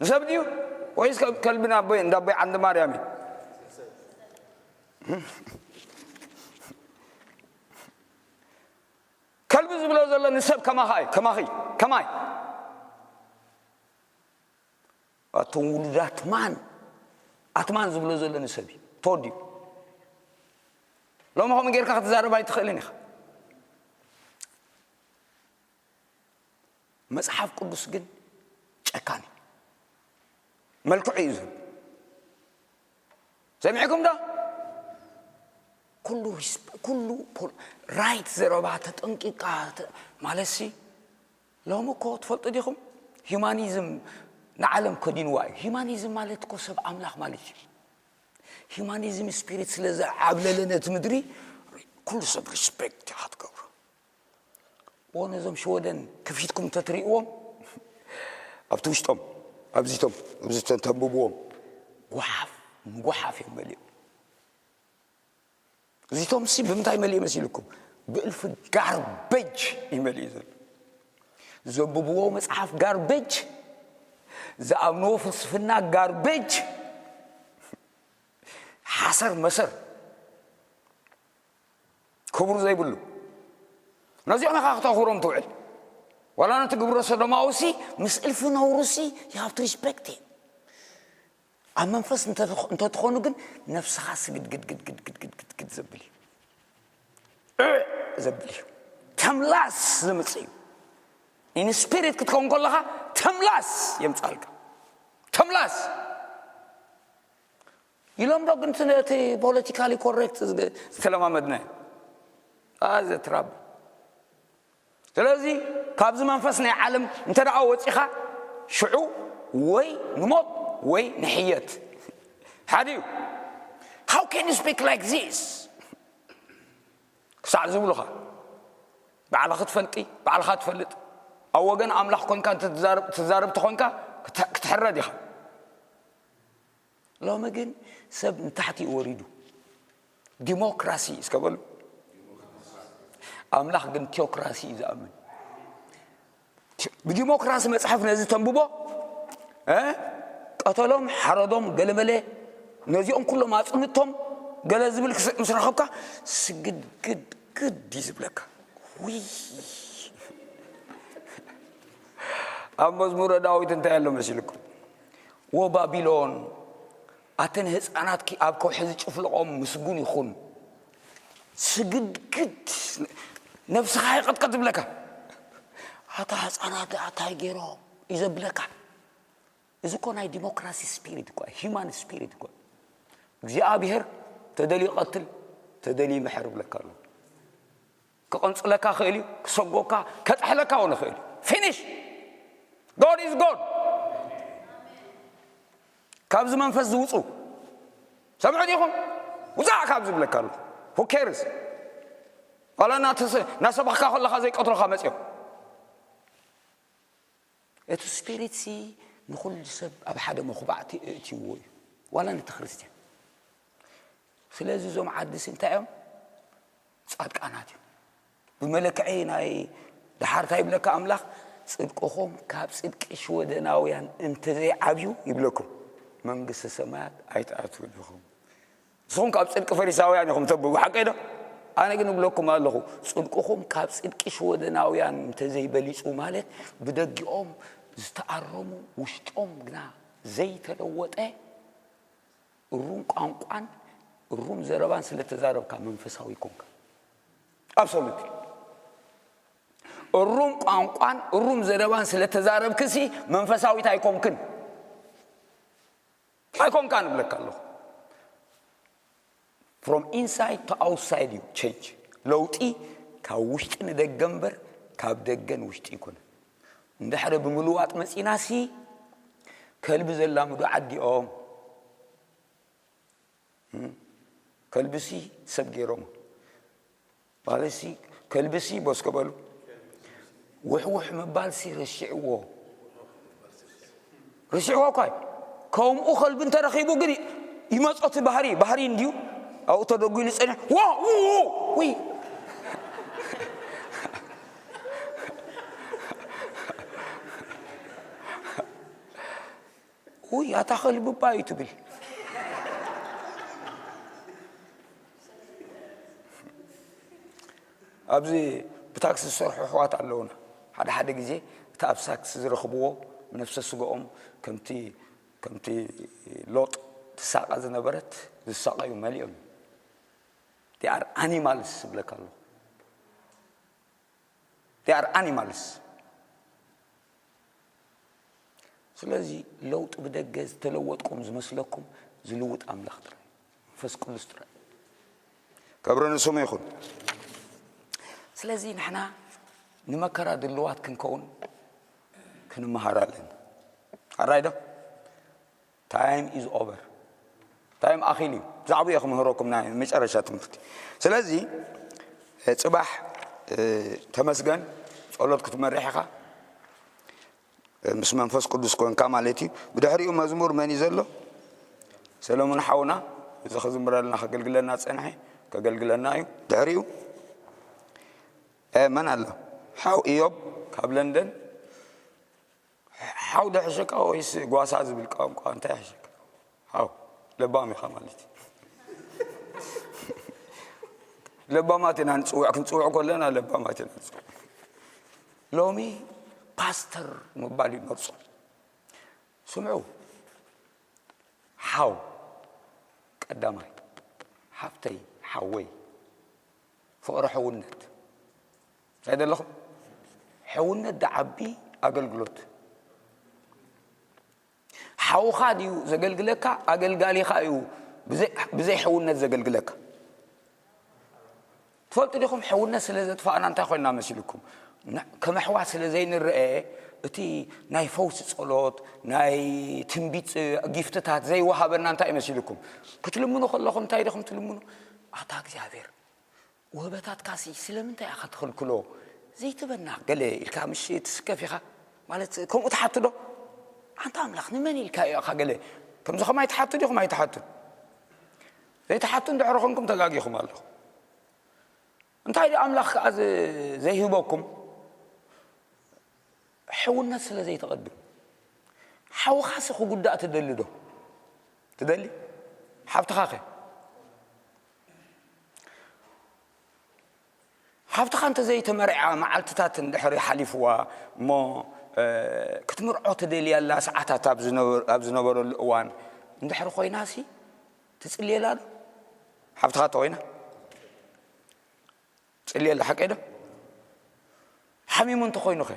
ንሰብ ድዩ ወይስ ከልቢ ናቦይ እንዳቦይ ዓንዲ ማርያም እዩ? ከልቢ ዝብሎ ዘሎ ንሰብ ከማኻ እዩ። ከማኺ፣ ከማይ። ኣቶም ውሉድ ኣትማን ኣትማን ዝብሎ ዘሎ ንሰብ እዩ። ተወዲኡ። ሎሚ ከምኡ ጌርካ ክትዛረብ ኣይትኽእልን ኢኻ። መፅሓፍ ቅዱስ ግን ጨካን እዩ። መልክዑ እዩ ዝህብ። ሰሚዕኩም ዶ? ኩሉ ኩሉ ራይት ዘረባ ተጠንቂቃ ማለት ሲ ሎሚ እኮ ትፈልጡ ዲኹም? ሂማኒዝም ንዓለም ከዲንዋ እዩ። ሂማኒዝም ማለት እኮ ሰብ ኣምላኽ ማለት እዩ። ሂማኒዝም ስፒሪት ስለ ዝዓብለለ ነቲ ምድሪ ኩሉ ሰብ ሪስፔክት ኢኻ ትገብሮ። ዎ ነዞም ሽወደን ክፊትኩም እንተትርእይዎም ኣብቲ ውሽጦም ኣብዚቶም ኣብዚቶም ተንብብዎም ጓሓፍ ንጓሓፍ እዮም መሊኦም። እዚቶም ሲ ብምንታይ መሊኡ መሲልኩም? ብእልፊ ጋርበጅ እዩ መሊኡ ዘሎ። ዘንብብዎ መፅሓፍ ጋርበጅ፣ ዝኣምንዎ ፍልስፍና ጋርበጅ፣ ሓሰር መሰር ክብሩ ዘይብሉ። ነዚኦም ኢኻ ክተኽብሮም ትውዕል። ዋላ ነቲ ግብረ ሰዶማዊ ሲ ምስ እልፊ ነውሩ ሲ you have to respect him። ኣብ መንፈስ እንተትኾኑ ግን ነብስኻ ስግድግድግድግድግድግድ ዘብል እዩ። ዘብል እዩ። ተምላስ ዘምፅእ እዩ። ኢንስፒሪት ክትከውን ከለኻ ተምላስ የምፃልካ። ተምላስ ኢሎም ዶ ግን እቲ ፖለቲካሊ ኮሬክት ዝተለማመድና ኣዘ ትራብ። ስለዚ ካብዚ መንፈስ ናይ ዓለም እንተ ደኣ ወፂኻ ሽዑ ወይ ንሞት ወይ ንሕየት ሓደ እዩ። How can you speak like this? ክሳዕ ዝብሉኻ ባዕልኻ ክትፈልጢ ባዕልኻ ትፈልጥ ኣብ ወገን ኣምላኽ ኮንካ ትዛረብ ተኾንካ ክትሕረድ ኢኻ። ሎሚ ግን ሰብ ንታሕቲ እዩ ወሪዱ። ዲሞክራሲ እስከ በሉ። ኣምላኽ ግን ቲዮክራሲ እዩ ዝኣምን። ብዲሞክራሲ መፅሓፍ ነዚ ተንብቦ ቀተሎም ሓረዶም ገለመለ ነዚኦም ኩሎም ኣፅንቶም ገለ ዝብል ምስ ረኸብካ ስግድግድግድ እዩ ዝብለካ። ውይ ኣብ መዝሙረ ዳዊት እንታይ ኣሎ መሲልኩም? ወባቢሎን ኣተን ህፃናትኪ ኣብ ከውሒ ዝጭፍልቖም ምስጉን ይኹን። ስግድግድ ነብስኻ ይቐጥቀጥ ዝብለካ ኣታ ህፃናት ኣታይ ገይሮም እዩ ዘብለካ። እዚ እኮ ናይ ዲሞክራሲ ስፒሪት እኳ ሂማን ስፒሪት እኳ እግዚኣብሔር ተደልዩ ይቐትል ተደልዩ ይምሕር ይብለካ ኣሎ። ክቐንፅለካ ክእል እዩ ክሰጎካ ከጥሕለካ እውን ይኽእል እዩ። ፊኒሽ። God is God። ካብዚ መንፈስ ዝውፁ ሰምዑ ዲኹም? ውፃእ ካብ ዝብለካ ኣሎ። Who cares? ዋላ እናሰበኽካ ከለኻ ዘይቀትሎኻ መፅኦም እቲ ስፒሪት ሲ ንኹሉ ሰብ ኣብ ሓደ መኹባዕቲ እእትይዎ እዩ ዋላ ነቲ ክርስትያን። ስለዚ እዞም ዓድሲ እንታይ እዮም? ፃድቃናት እዮም። ብመለክዒ ናይ ድሓር እንታይ ይብለካ ኣምላኽ? ፅድቅኹም ካብ ፅድቂ ሽወደናውያን እንተዘይዓብዩ ይብለኩም መንግስተ ሰማያት ኣይትኣትውን ኢኹም። ንስኹም ካብ ፅድቂ ፈሪሳውያን ኢኹም ተብቡ ሓቀይ ዶ? ኣነ ግን እብለኩም ኣለኹ ፅድቅኹም ካብ ፅድቂ ሽወደናውያን እንተዘይበሊፁ ማለት ብደጊኦም ዝተኣረሙ ውሽጦም ግና ዘይተለወጠ እሩም ቋንቋን እሩም ዘረባን ስለተዛረብካ መንፈሳዊ ይኮንካ። ኣብሶሉት እሩም ቋንቋን እሩም ዘረባን ስለተዛረብክሲ መንፈሳዊት ኣይኮንክን። ኣይኮንካን እብለካ ኣለኹ። From inside to outside እዩ change። ለውጢ ካብ ውሽጢ ንደገ እምበር ካብ ደገ ንውሽጢ ይኮነ። እንድሕረ ብምልዋጥ መፂናሲ ከልቢ ዘላምዱ ዓዲኦም ከልብሲ ሰብ ገይሮም ማለትሲ ከልብሲ በስኮ በሉ ውሕውሕ ምባልሲ ረሽዕዎ ረሽዕዎ እኳ ከምኡ ከልቢ እንተረኺቡ ግን ይመፆ እቲ ባህሪ ባህሪ እንድዩ ኣብኡ ተደጒሉ ፀኒሑ ዎ ውይ ውይ ኣታ ከልቢ እባ እዩ ትብል ኣብዚ ብታክሲ ዝሰርሑ ኣሕዋት ኣለውና ሓደ ሓደ ግዜ እቲ ኣብ ታክሲ ዝረኽብዎ ነፍሰ ስግኦም ከምቲ ከምቲ ሎጥ ትሳቐ ዝነበረት ዝሳቐዩ መሊኦም they are animals እብለካ ኣለኹ they are animals ስለዚ ለውጢ ብደገ ዝተለወጥኩም ዝመስለኩም ዝልውጥ ኣምላኽ ጥራይ መንፈስ ቅዱስ ጥራይ ክብሪ ንስሙ ይኹን ስለዚ ንሕና ንመከራ ድልዋት ክንከውን ክንመሃር ኣለና ኣራይ ዶ time is over time ኣኺሉ እዩ ብዛዕባ እየ ክምህረኩም ናይ መጨረሻ ትምህርቲ ስለዚ ፅባሕ ተመስገን ጸሎት ክትመርሕ ኢኻ ምስ መንፈስ ቅዱስ ኮንካ ማለት እዩ ብድሕሪኡ መዝሙር መን እዩ ዘሎ ሰለሙን ሓውና እዚ ክዝምረልና ከገልግለና ጸንሐ ከገልግለና እዩ ድሕሪኡ መን ኣሎ ሓው እዮብ ካብ ለንደን ሓው ዶ ሕሸካ ወይስ ጓሳ ዝብል ቋንቋ እንታይ ሕሸካ ሓው ለባም ኢኻ ማለት እዩ ለባማት ኢና ንፅውዕ ክንፅውዕ ከለና ለባማት ኢና ንፅውዕ ሎሚ ፓስተር ምባል ይመርፁ ስምዑ ሓው ቀዳማይ ሓፍተይ ሓወይ ፍቕሪ ሕውነት እንታይ ዘለኹም ሕውነት ደዓቢ ኣገልግሎት ሓውኻ ድዩ ዘገልግለካ ኣገልጋሊኻ እዩ ብዘይ ሕውነት ዘገልግለካ ትፈልጡ ዲኹም ሕውነት ስለ ዘጥፋእና እንታይ ኮይና መሲልኩም ከም ኣሕዋት ስለ ዘይንረአ እቲ ናይ ፈውሲ ጸሎት ናይ ትንቢት ጊፍትታት ዘይወሃበና እንታይ መሲልኩም ክትልምኑ ከለኹም እንታይ ዲኹም ትልምኑ ኣታ እግዚኣብሔር ውህበታትካሲ ስለምንታይ ኢኻ ትኽልክሎ ዘይትበና ገለ ኢልካ ምሽ ትስከፍ ኢኻ ማለት ከምኡ ትሓቱ ዶ ኣንታ ኣምላኽ ንመን ኢልካ ኢኻ ገለ ከምዚ ከማይ ትሓቱ ዲኹም ኣይትሓቱን ዘይትሓቱ እንድሕር ኾንኩም ተጋጊኹም ኣለኹም እንታይ ዲ ኣምላኽ ከዓ ዘይህበኩም ሕውነት ስለ ዘይተቐድም ሓውኻሲ ክጉዳእ ትደሊ ዶ ትደሊ ሓብትኻ ኸ ሓብትኻ እንተዘይተመርዓ መዓልትታት እንድሕሪ ሓሊፍዋ እሞ ክትምርዖ ትደልያላ ሰዓታት ኣብ ዝነበረሉ እዋን እንድሕሪ ኮይናሲ ትፅልየላ ዶ ሓብትኻ ተኮይና ትፅልየላ ሓቀይ ዶ ሓሚሙ እንተኮይኑ ኸ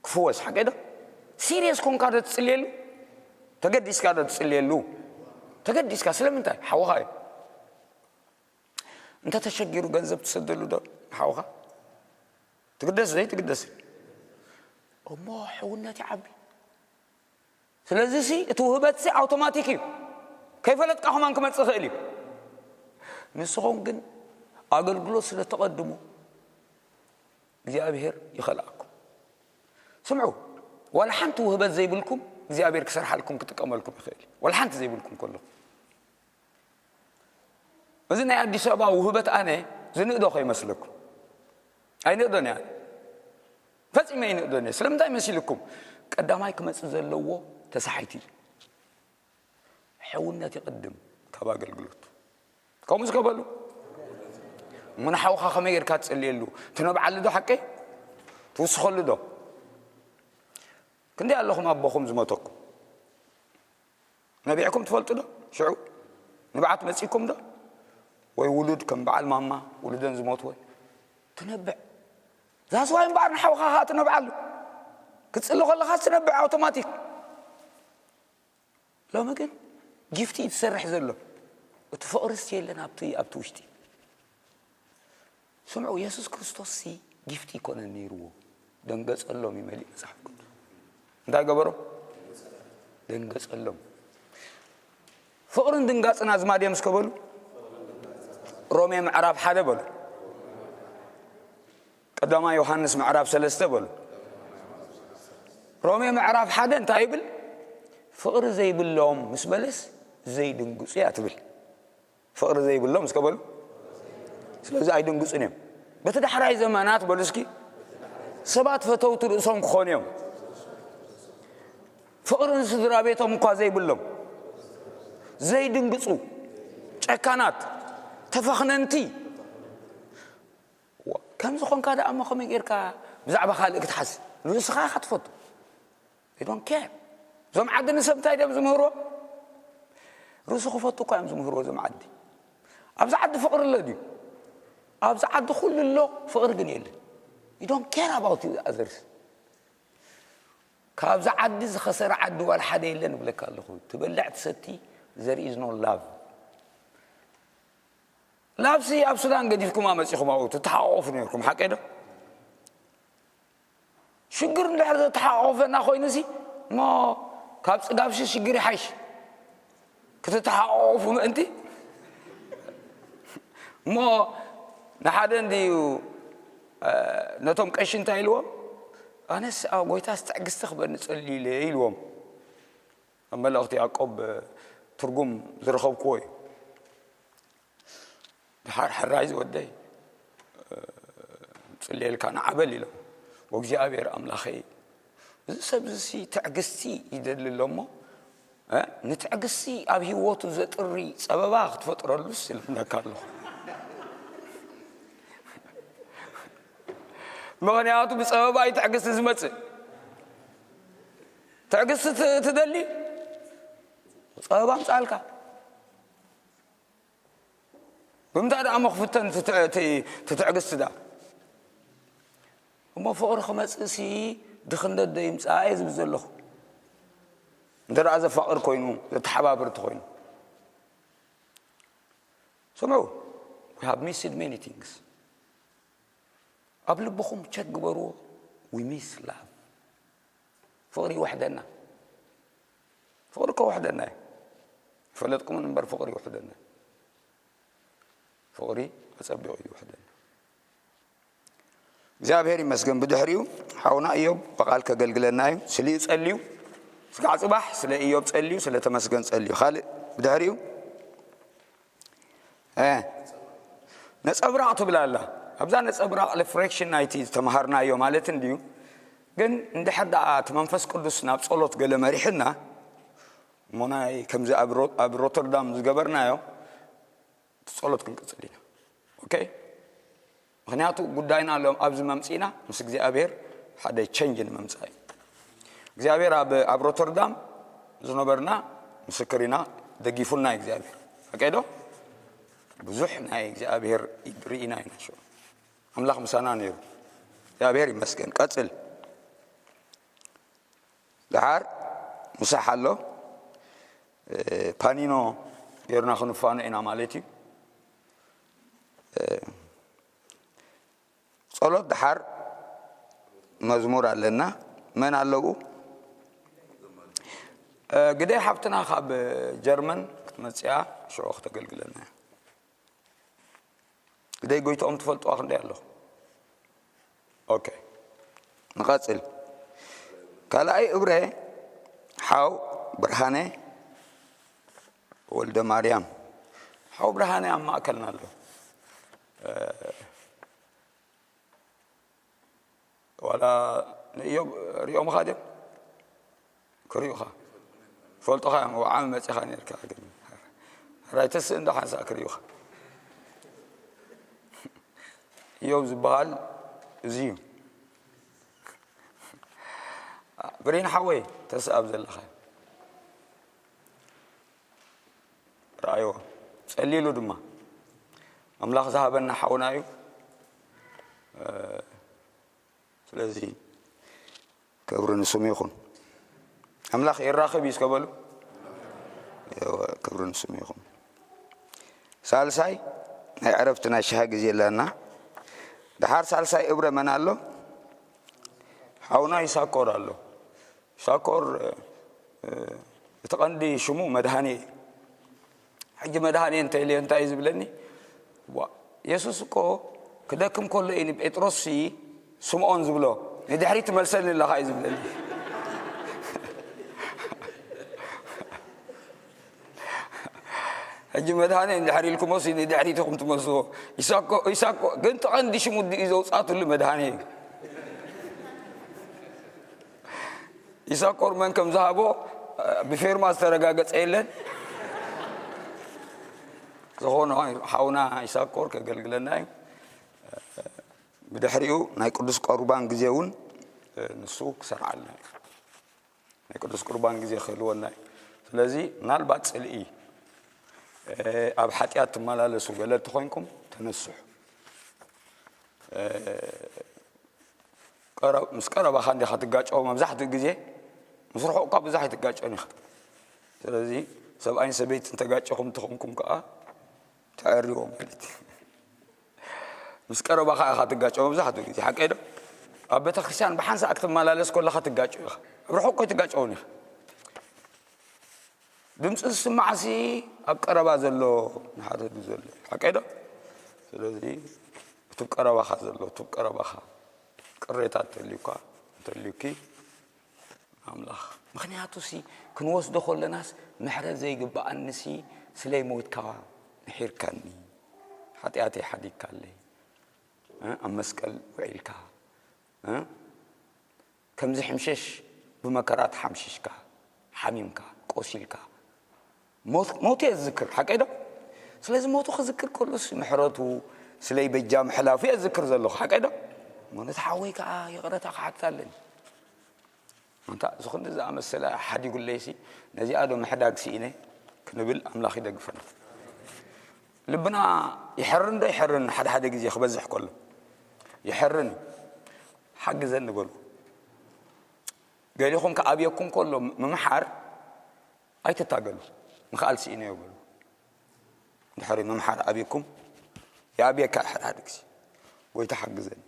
ክፍወስ ሓቀይ ዶ ሲሪየስ ኮንካ ዶ ትፅልየሉ ተገዲስካ ዶ ትፅልየሉ ተገዲስካ ስለምንታይ ሓውኻ እዩ እንተ ተሸጊሩ ገንዘብ ትሰደሉ ዶ ሓውኻ ትግደስ ዘይትግደስ እሞ ሕውነት ይዓቢ ስለዚ ሲ እቲ ውህበት ሲ ኣውቶማቲክ እዩ ከይፈለጥካ ከማን ክመፅእ ይኽእል እዩ ንስኹም ግን ኣገልግሎት ስለ ተቐድሙ እግዚኣብሔር ይኸልኣኩም ስምዑ ዋላ ሓንቲ ውህበት ዘይብልኩም እግዚኣብሔር ክሰርሓልኩም ክጥቀመልኩም ይኽእል እዩ ዋላ ሓንቲ ዘይብልኩም ከለኹም እዚ ናይ ኣዲስ ኣበባ ውህበት ኣነ ዝንእዶ ከይመስለኩም ኣይንእዶን እያ ፈፂመ ኣይንእዶን እየ ስለምንታይ መሲልኩም ቀዳማይ ክመፅእ ዘለዎ ተሳሒት እዩ ሕውነት ይቕድም ካብ ኣገልግሎት ከምኡ ዝገበሉ እሞ ንሓውኻ ከመይ ጌርካ ትፅልየሉ ትነብዓሉ ዶ ሓቀይ ትውስኸሉ ዶ ክንደይ ኣለኹም ኣቦኹም ዝመተኩም ነቢዕኩም ትፈልጡ ዶ? ሽዑ ንብዓት መጺእኩም ዶ? ወይ ውሉድ ከም በዓል ማማ ውሉደን ዝሞትወን ትነብዕ። ዛስዋይ እምበኣር ንሓውኻ ኸኣ ትነብዓሉ። ክትጽሊ ከለኻ ትነብዕ ኣውቶማቲክ። ሎሚ ግን ጊፍቲ እዩ ትሰርሕ ዘሎ። እቲ ፍቕርስ የለን ኣብቲ ኣብቲ ውሽጢ። ስምዑ፣ የሱስ ክርስቶስ ሲ ጊፍቲ ይኮነን ነይርዎ። ደንገጸሎም እዩ መሊእ መጽሓፍ ቅዱስ። እንታይ ገበሮም? ደንገጸሎም። ፍቕርን ድንጋጽን ኣዝማድ እዮም እስከ በሉ። ሮሜ ምዕራፍ ሓደ በሉ። ቀዳማይ ዮሃንስ ምዕራፍ ሰለስተ በሉ። ሮሜ ምዕራፍ ሓደ እንታይ ይብል? ፍቕሪ ዘይብሎም ምስ በለስ ዘይድንግጹ እያ ትብል። ፍቕሪ ዘይብሎም እስከ በሉ። ስለዚ ኣይድንግጹን እዮም። በቲ ዳሕራይ ዘመናት በሉ እስኪ ሰባት ፈተውቲ ርእሶም ክኾኑ እዮም። ፍቕሪ ንስድራ ቤቶም እኳ ዘይብሎም ዘይድንግጹ ጨካናት ተፈኽነንቲ። ዋ፣ ከምዚ ኾንካ ደኣ እሞ ከመይ ጌርካ ብዛዕባ ካልእ ክትሓስብ? ንርእስኻ ኢኻ ትፈቱ። They don't care። እዞም ዓዲ ንሰብ እንታይ ድዮም ዝምህርዎ? ርእሱ ክፈቱ እኳ እዮም ዝምህርዎ እዞም ዓዲ። ኣብዚ ዓዲ ፍቕሪ ኣሎ ድዩ? ኣብዚ ዓዲ ኩሉ ኣሎ፣ ፍቕሪ ግን የለን። You don't care about others። ካብዚ ዓዲ ዝኸሰረ ዓዲ ዋላ ሓደ የለን እብለካ ኣለኹ። ትበልዕ ትሰቲ፣ there is no love። ላቭሲ ኣብ ሱዳን ገዲፍኩም ኣመጺኹም ኣብኡ ትተሓቋቆፉ ነርኩም፣ ሓቀይ ዶ? ሽግር እንድሕር ዘተሓቋቆፈና ኮይኑሲ እሞ ካብ ጽጋብሲ ሽግር ይሓይሽ ክትተሓቋቆፉ ምእንቲ። እሞ ንሓደ እንድዩ፣ እ፣ ነቶም ቀሺ እንታይ ኢልዎም? ኣነስ ኣብ ጎይታስ ትዕግስቲ ክበኒ ጸልዩ ኢለ ኢልዎም። ኣብ መልእኽቲ ያዕቆብ ትርጉም ዝረኸብክዎ እዩ። ድሓር ሕራይ ዝወደይ፣ እ፣ ጽልየልካ ንዓበል ኢሎም። ወእግዚኣብሔር ኣምላኸይ፣ እዚ ሰብ እዚ ትዕግስቲ ይደሊ ኣሎ እሞ፣ እ፣ ንትዕግስቲ ኣብ ህይወቱ ዘጥሪ ጸበባ ክትፈጥረሉስ እልምነካ ኣለኹ። ምኽንያቱ ብጸበባ እዩ ትዕግስቲ ዝመጽእ። ትዕግስቲ ት-፣ ትደሊ? ጸበባ ኣምጻልካ። ብምንታይ ደኣ እሞ ክፍተን እቲ ትዕ-፣ እቲ፣ እቲ ትዕግስቲ ደኣ? እሞ ፍቕሪ ክመጽእሲ ድኽነት ዶ ይምጽእ እየ ዝብል ዘለኹ። እንተ ደኣ ዘፋቕር ኮይኑ፣ ዘተሓባብር እንተኾይኑ። ስምዑ፣ we have missed many things። ኣብ ልብኹም ቸክ ግበርዎ። We miss love። ፍቕሪ ይወሕደና። ፍቕሪ እኮ ይወሕደና እዩ። ፈለጥኩምን እምበር ፍቕሪ ይወሕደና። ፍቕሪ ኣጸቢቑ እዩ ይወሕደና። እግዚኣብሔር ይመስገን። ብድሕሪኡ ሓውና እዮብ ብቓል ከገልግለና እዩ። ስሊኡ ጸልዩ፣ ስጋዕ ጽባሕ ስለ እዮብ ጸልዩ፣ ስለ ተመስገን ጸልዩ። ካልእ ብድሕሪኡ፣ እ፣ ነጸብራቕ ትብል ኣላ። ኣብዛ ነጸብራቕ ሪፍሌክሽን ናይቲ ዝተምሃርናዮ ማለት እንድዩ። ግን እንድሕር ደኣ እቲ መንፈስ ቅዱስ ናብ ጸሎት ገለ መሪሕና፣ እሞ ናይ ከምዚ ኣብ ሮ-፣ ኣብ ሮተርዳም ዝገበርናዮ፣ እቲ ጸሎት ክንቅጽል ኢና። ኦኬ? ምኽንያቱ ጉዳይና ሎም ኣብዚ መምጺእና ምስ እግዚኣብሔር ሓደ ቸንጅ ንምምጻእ እዩ። እግዚኣብሔር ኣብ፣ ኣብ ሮተርዳም ዝነበርና ምስክር ኢና፣ ደጊፉና እዩ እግዚኣብሔር። ሓቀይ ዶ? ብዙሕ ናይ እግዚኣብሔር ኢድ ርኢና ኢና ሽዑ። ኣምላኽ ምሳና ነይሩ። እግዚኣብሔር ይመስገን። ቀጽል። ደሓር ምሳሕ ኣሎ። እ፣ ፓኒኖ ጌርና ክንፋኖ ኢና ማለት እዩ። እ፣ ጸሎት ደሓር መዝሙር ኣለና። መን ኣለዉ? እ፣ ግደይ ሓብትና ካብ ጀርመን ክትመጽያ ሽዑ ክተገልግለና እያ። ግደይ ጎይትኦም ትፈልጥዋ ክንደይ ኣለኹ? ኦኬ፣ ንቐጽል። ካልኣይ እብረ ሓው ብርሃነ ወልደ ማርያም። ሓው ብርሃነ ኣብ ማእከልና ኣሎ። እ፣ ዋላ ንእዮብ ሪኦምኻ ድዮም? ክሪኡኻ። ፈልጡኻ እዮም። ወዓሚ መጺኻ ነርካ ግን። ሕራይ ተስእ እንዶ ሓንሳእ ክሪኡኻ። እዮብ ዝበሃል እዚ እዩ። ብሬን ሓወይ፣ ተስእ ኣብ ዘለኻ። ኣይዋ ጸልይሉ ድማ ኣምላኽ ዝሃበና ሓውና እዩ። ስለዚ ክብሪ ንስሙ ይኹን። ኣምላኽ የራኽብ እዩ እስከ በሉ። ክብሪ ንስሙ ይኹን። ሳልሳይ ናይ ዕረፍቲ ናይ ሻሂ ግዜ ኣለና። ደሓር ሳልሳይ እብረ መን ኣሎ? ሓውና ይሳኮር ኣሎ። ይሳኮር እቲ ቀንዲ ሽሙ መድሃኔ እዩ። ሕጂ መድሃኔ እንተኢለዮ እንታይ እዩ ዝብለኒ? ዋ፣ የሱስ እኮ ክደክም ከሎ እዩ ንጴጥሮስ ሲ ስምዖን ዝብሎ፣ ንድሕሪት ትመልሰኒ ኣለኻ እዩ ዝብለኒ። ሕጂ መድሃኔ እንድሕር ኢልኩሞ ሲ ንድሕሪት ኢኹም ትመልስዎ። ኢሳኮ ኢሳኮ ግን ተቐንዲ ሽሙ ድዩ ዘውፃትሉ መድሃኔ እዩ። ኢሳኮር መን ከም ዝሃቦ ብፌርማ ዝተረጋገጸ የለን። ዝኾነ ሓውና ኢሳኮር ከገልግለና እዩ። ብድሕሪኡ ናይ ቅዱስ ቁርባን ግዜ እውን ንሱ ክሰርዓልና እዩ። ናይ ቅዱስ ቁርባን ግዜ ክህልወና እዩ። ስለዚ ምናልባት ጽልኢ ኣብ ሓጢኣት ትመላለሱ ገለ እንተኾይንኩም ተነስሑ። ምስ ቀረባኻ እንዲኻ ትጋጨው። መብዛሕትኡ ግዜ ምስ ርሑቕ እኳ ብዙሕ ኣይትጋጨውን ኢኻ። ስለዚ ሰብኣይን ሰበይትን ተጋጨኹም እንተኾንኩም ከዓ ተዐርዎ ማለት እዩ። ምስ ቀረባኻ ኢኻ ትጋጨው መብዛሕትኡ ግዜ፣ ሓቀይ ዶ? ኣብ ቤተክርስትያን ብሓንሳእ ክትመላለስ ከለኻ ትጋጨው ኢኻ። ኣብ ርሑቕ እኮ ኣይትጋጨውን ኢኻ። ድምፂ ዝስማዕሲ ኣብ ቀረባ ዘሎ ንሓተዱ ዘሎ ሓቀይ ዶ? ስለዚ እቲ ቀረባኻ ዘሎ እቲ ቀረባኻ ቅሬታ እንተልዩካ እንተልዩኪ ኣምላኽ ምክንያቱ ሲ ክንወስዶ ከለናስ ምሕረት ዘይግብኣኒ ሲ ስለይ ሞትካ ምሒርካኒ ሓጢኣተይ ሓዲግካለይ ኣብ መስቀል ውዒልካ ከምዚ ሕምሸሽ ብመከራ ተሓምሽሽካ ሓሚምካ ቆሲልካ ሞቱ እየ ዝዝክር ሓቀይ ዶ? ስለዚ ሞቱ ክዝክር ከሉስ ምሕረቱ ስለይ በጃ ምሕላፉ እየ ዝዝክር ዘለኹ ሓቀይ ዶ? ሞነት ሓወይ ከዓ ይቕረታ ክሓትት ኣለኒ። እንታ ዝኹን ዝኣመሰለ ሓዲጉለይሲ ነዚኣ ዶ ምሕዳግ ስኢነ ክንብል ኣምላኽ ይደግፈና። ልብና ይሐርን ዶ ይሐርን ሓደ ሓደ ግዜ ክበዝሕ ከሎ ይሐርን። ሓግዘኒ በሉ። ገሊኹም ክኣብየኩም ከሎ ምምሓር ኣይትታገሉ። ምኽኣል ስኢነዮ በሉ። ድሕሪ ምምሓር ኣብየኩም ይኣብየካ ሓደ ሓደ ግዜ ጎይታ ሓግዘኒ።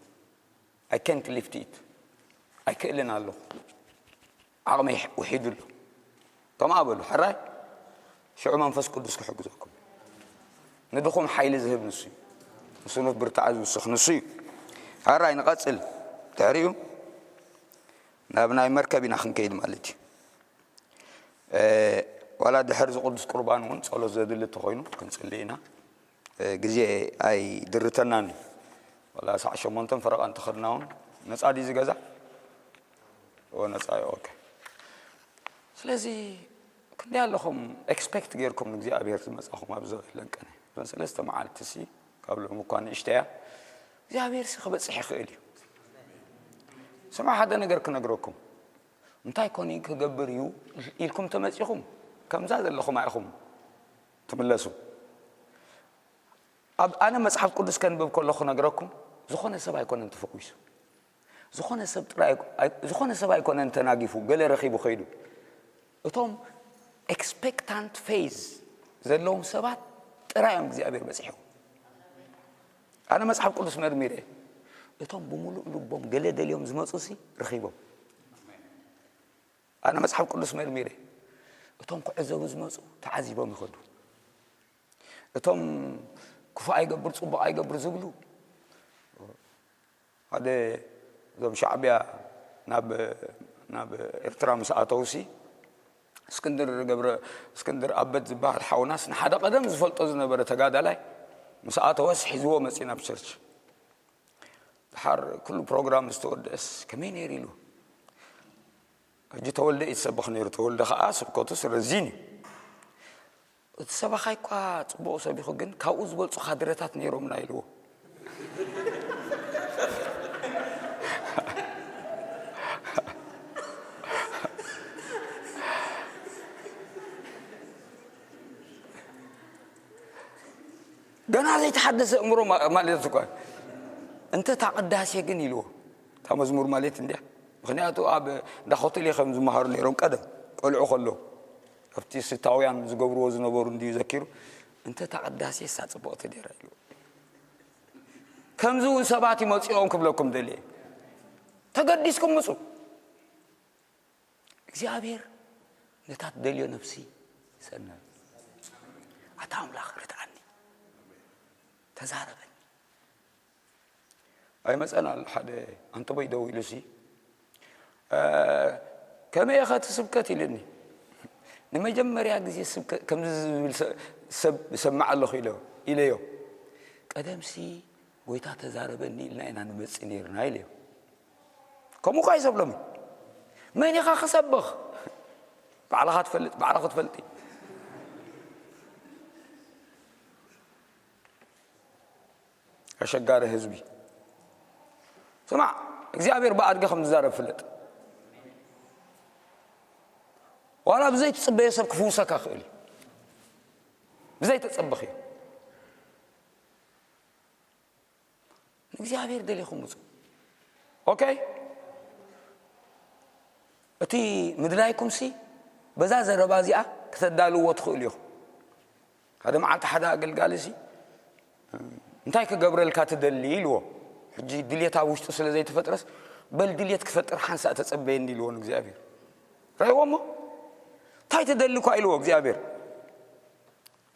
I can't lift it ኣይክእልን ኣለኹ ዓቕመይ ውሒዱ ኣሎ። ከምኣ በሉ ሕራይ ሽዑ መንፈስ ቅዱስ ክሕግዘኩም። ንድኹም ሓይሊ ዝህብ ንሱ እዩ። ንስኑፍ ብርታዐ ዝውስኽ ንሱ እዩ። ሕራይ ንቐጽል። ድሕሪኡ ናብ ናይ መርከብ ኢና ክንከይድ ማለት እዩ። ዋላ ድሕሪ እዚ ቅዱስ ቁርባን እውን ጸሎት ዘድሊ እንተኾይኑ ክንጽሊ ኢና። ግዜ ኣይድርተናን እዩ። ዋላ ሰዓ ሸሞንተን ፈረቓ እንተኸድና እውን ነጻ ድዩ ዝገዛ? ኦ ነጻ እዩ። ኦኬ። ስለዚ ክንደይ ኣለኹም ኤክስፔክት ጌርኩም ንእግዚኣብሔር ዝመጻኹም ኣብዚ ለንቀነ እዞን ሰለስተ መዓልቲ ሲ ካብ ሎም እኳ ንእሽተያ እግዚኣብሔር ሲ ክበጽሕ ይኽእል እዩ። ስማ ሓደ ነገር ክነግረኩም እንታይ ኮኒ ክገብር እዩ ኢልኩም ተመጺኹም ከምዛ ዘለኹም ኣይኹም ትምለሱ። ኣብ ኣነ መጽሓፍ ቅዱስ ከንብብ ከለኹ ነግረኩም ዝኾነ ሰብ ኣይኮነን ተፈዊሱ። ዝኾነ ሰብ ጥራይ ዝኾነ ሰብ ኣይኮነን ተናጊፉ ገለ ረኺቡ ከይዱ። እቶም ኤክስፔክታንት ፌዝ ዘለዎም ሰባት ጥራይ እዮም እግዚኣብሔር በጺሑ። ኣነ መጽሓፍ ቅዱስ መርሚረ እቶም ብምሉእ ልቦም ገለ ደልዮም ዝመጹ ሲ ረኺቦም። ኣነ መጽሓፍ ቅዱስ መርሚረ እቶም ክዕዘቡ ዝመጹ ተዓዚቦም ይኸዱ። እቶም ክፉእ ኣይገብር ጽቡቕ ኣይገብር ዝብሉ ሓደ እዞም ሻዕብያ ናብ ናብ ኤርትራ ምስ ኣተውሲ እስክንድር ገብረ እስክንድር ኣበት ዝበሃል ሓውናስ ንሓደ ቀደም ዝፈልጦ ዝነበረ ተጋዳላይ ምስ ኣተወስ ሒዝዎ መጺ ናብ ቸርች። ድሓር ኩሉ ፕሮግራም ዝተወደአስ ከመይ ነይሩ ኢሉ ሕጂ ተወልደ እዩ ዝሰብኽ ነይሩ። ተወልደ ከዓ ስብከቱስ ረዚን እዩ። እቲ ሰባኻይ እኳ ፅቡቕ ሰቢኹ ግን ካብኡ ዝበልፁ ካድረታት ነይሮምና ኢልዎ። ና ዘይተሓደሰ እምሮ ማ- ማለት እኳ። እንተ እታ ቅዳሴ ግን ኢልዎ፣ እታ መዝሙር ማለት እንድያ። ምኽንያቱ ኣብ እንዳ ሆቴል እዮም ዝመሃሩ ነይሮም ቀደም፣ ቆልዑ ከለዉ። ኣብቲ ስታውያን ዝገብርዎ ዝነበሩ እንድዩ ዘኪሩ። እንተ እታ ቅዳሴ እሳ ጽብቕቲ ነይራ ኢልዎ። ከምዚ እውን ሰባት ይመጽኦም ክብለኩም ደልየ። ተገዲስኩም ምጹ። እግዚኣብሔር ነታ ትደልዮ ነፍሲ ሰነ። ኣታ ኣምላኽ ርትዓኒ፣ ተዛረበኒ። ኣይመጸን ኣሎ ሓደ ኣንተቦይ ደው ኢሉ ሲ፣ "እ፣ ከመይ ኢኻ እቲ ስብከት?" ኢልኒ። ንመጀመርያ ግዜ ስብከት ከምዚ ዝብል ሰ-፣ ሰብ እሰምዕ ኣለኹ ኢለ-፣ ኢለዮ። "ቀደምሲ ጎይታ ተዛረበኒ ኢልና ኢና ንመጽእ ነይርና" ኢለዮ። ከምኡ ኳ ይሰብሎም። "መን ኢኻ ክሰብኽ? ባዕልኻ ትፈልጥ፣ ባዕልኻ ትፈልጢ። ኣሸጋሪ ህዝቢ። ስማዕ፣ እግዚኣብሔር ብኣድገ ከም ዝዛረብ ፍለጥ። ዋላ ብዘይ ትጽበዮ ሰብ ክፍውሰካ ክእል እዩ። ብዘይ ተጸበኽዮ። ንእግዚኣብሔር ደሊኹም ውጹ። ኦኬ? እቲ ምድላይኩም ሲ በዛ ዘረባ እዚኣ ከተዳልዎ ትኽእሉ ኢኹም። ሓደ መዓልቲ ሓደ ኣገልጋሊ ሲ እንታይ ክገብረልካ ትደሊ ኢልዎ። ሕጂ ድልየት ኣብ ውሽጡ ስለ ዘይተፈጥረስ በል ድልየት ክፈጥር ሓንሳእ ተጸበየኒ ኢልዎ ንእግዚኣብሔር። ረእይዎ እሞ እንታይ ትደሊ እኳ ኢልዎ እግዚኣብሔር።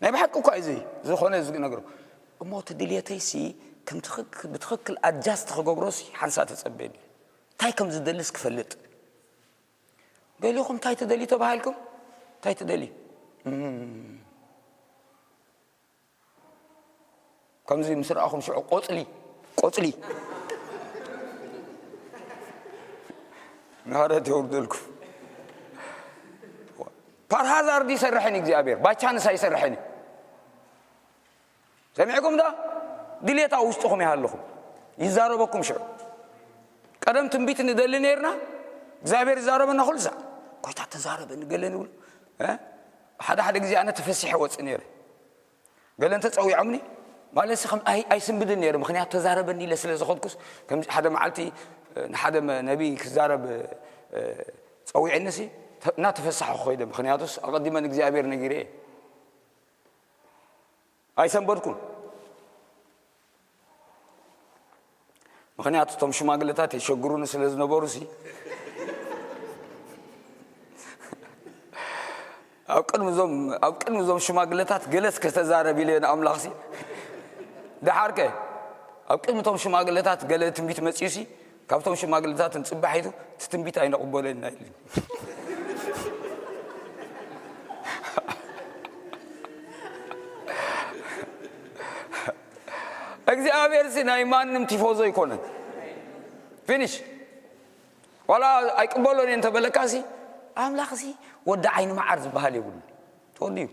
ናይ ብሓቂ እኳ እዩ እዚ ዝኾነ ዝነግሮ። እሞ እቲ ድልየተይሲ ከም ትኽክ-፣ ብትኽክል ኣጃስት ክገብሮሲ ሓንሳእ ተጸበየኒ። እንታይ ከም ዝደልስ ክፈልጥ። ገሊኹም እንታይ ትደልዩ ተባሂልኩም? እንታይ ትደልዩ? እም። ከምዚ ምስ ረኣኹም ሽዑ ቆጽሊ፣ ቆጽሊ። ምሕረት የውርደልኩም። ፓርሃዛርድ ይሰርሐን እግዚኣብሔር፣ ባይ ቻንስ ኣይሰርሐን እዩ። ሰሚዕኩም ዶ? ድሌት ኣብ ውሽጥኹም ይሃልኹም። ይዛረበኩም ሽዑ። ቀደም ትንቢት ንደሊ ነይርና፣ እግዚኣብሔር ይዛረበና ኩሉ ሳዕ። "ጎይታ ተዛረበ" ንገለ ንብሉ። እ? ሓደ ሓደ ግዜ ኣነ ተፈሲሐ ወጽእ ነይረ። ገለ እንተጸዊዖምኒ፣ ማለት ሲ ከም ኣይ-፣ ኣይስንብድን ነይረ። ምኽንያቱ ተዛረበኒ ኢለ ስለ ዝኸድኩስ፣ ከምዚ ሓደ መዓልቲ፣ እ፣ ንሓደ መ-፣ ነቢ ክዛረብ፣ እ፣ ጸዊዕኒ ሲ፣ ተ-፣ እናተፈሳሕኩ ኸይደ። ምኽንያቱስ ኣቐዲመ ንእግዚኣብሔር ነጊረ እየ። ኣይሰንበድኩን። ምኽንያቱ እቶም ሽማግለታት የሸግሩኒ ስለ ዝነበሩ ሲ፣ ኣብ ቅድሚ እዞም፣ ኣብ ቅድሚ እዞም ሽማግለታት ገለስ ከተዛረብ ኢለ ንኣምላኽ ሲ፣ ደሓርከ ኣብ ቅድሚ እቶም ሽማግለታት ገለ ትንቢት መጺኡ ሲ፣ ካብቶም ሽማግለታት ንጽባሒቱ እቲ ትንቢት ኣይንቕበሎን ኢና ኢሉኒ። እግዚኣብሔር ሲ ናይ ማንም ቲፎዞ ኣይኮነን። ፊኒሽ። ዋላ ኣይቅበሎን እየ እንተበለካ ሲ፣ ኣምላኽ ሲ ወዲ ዓይኒ መዓር ዝበሃል የብሉ። ተወዲኡ።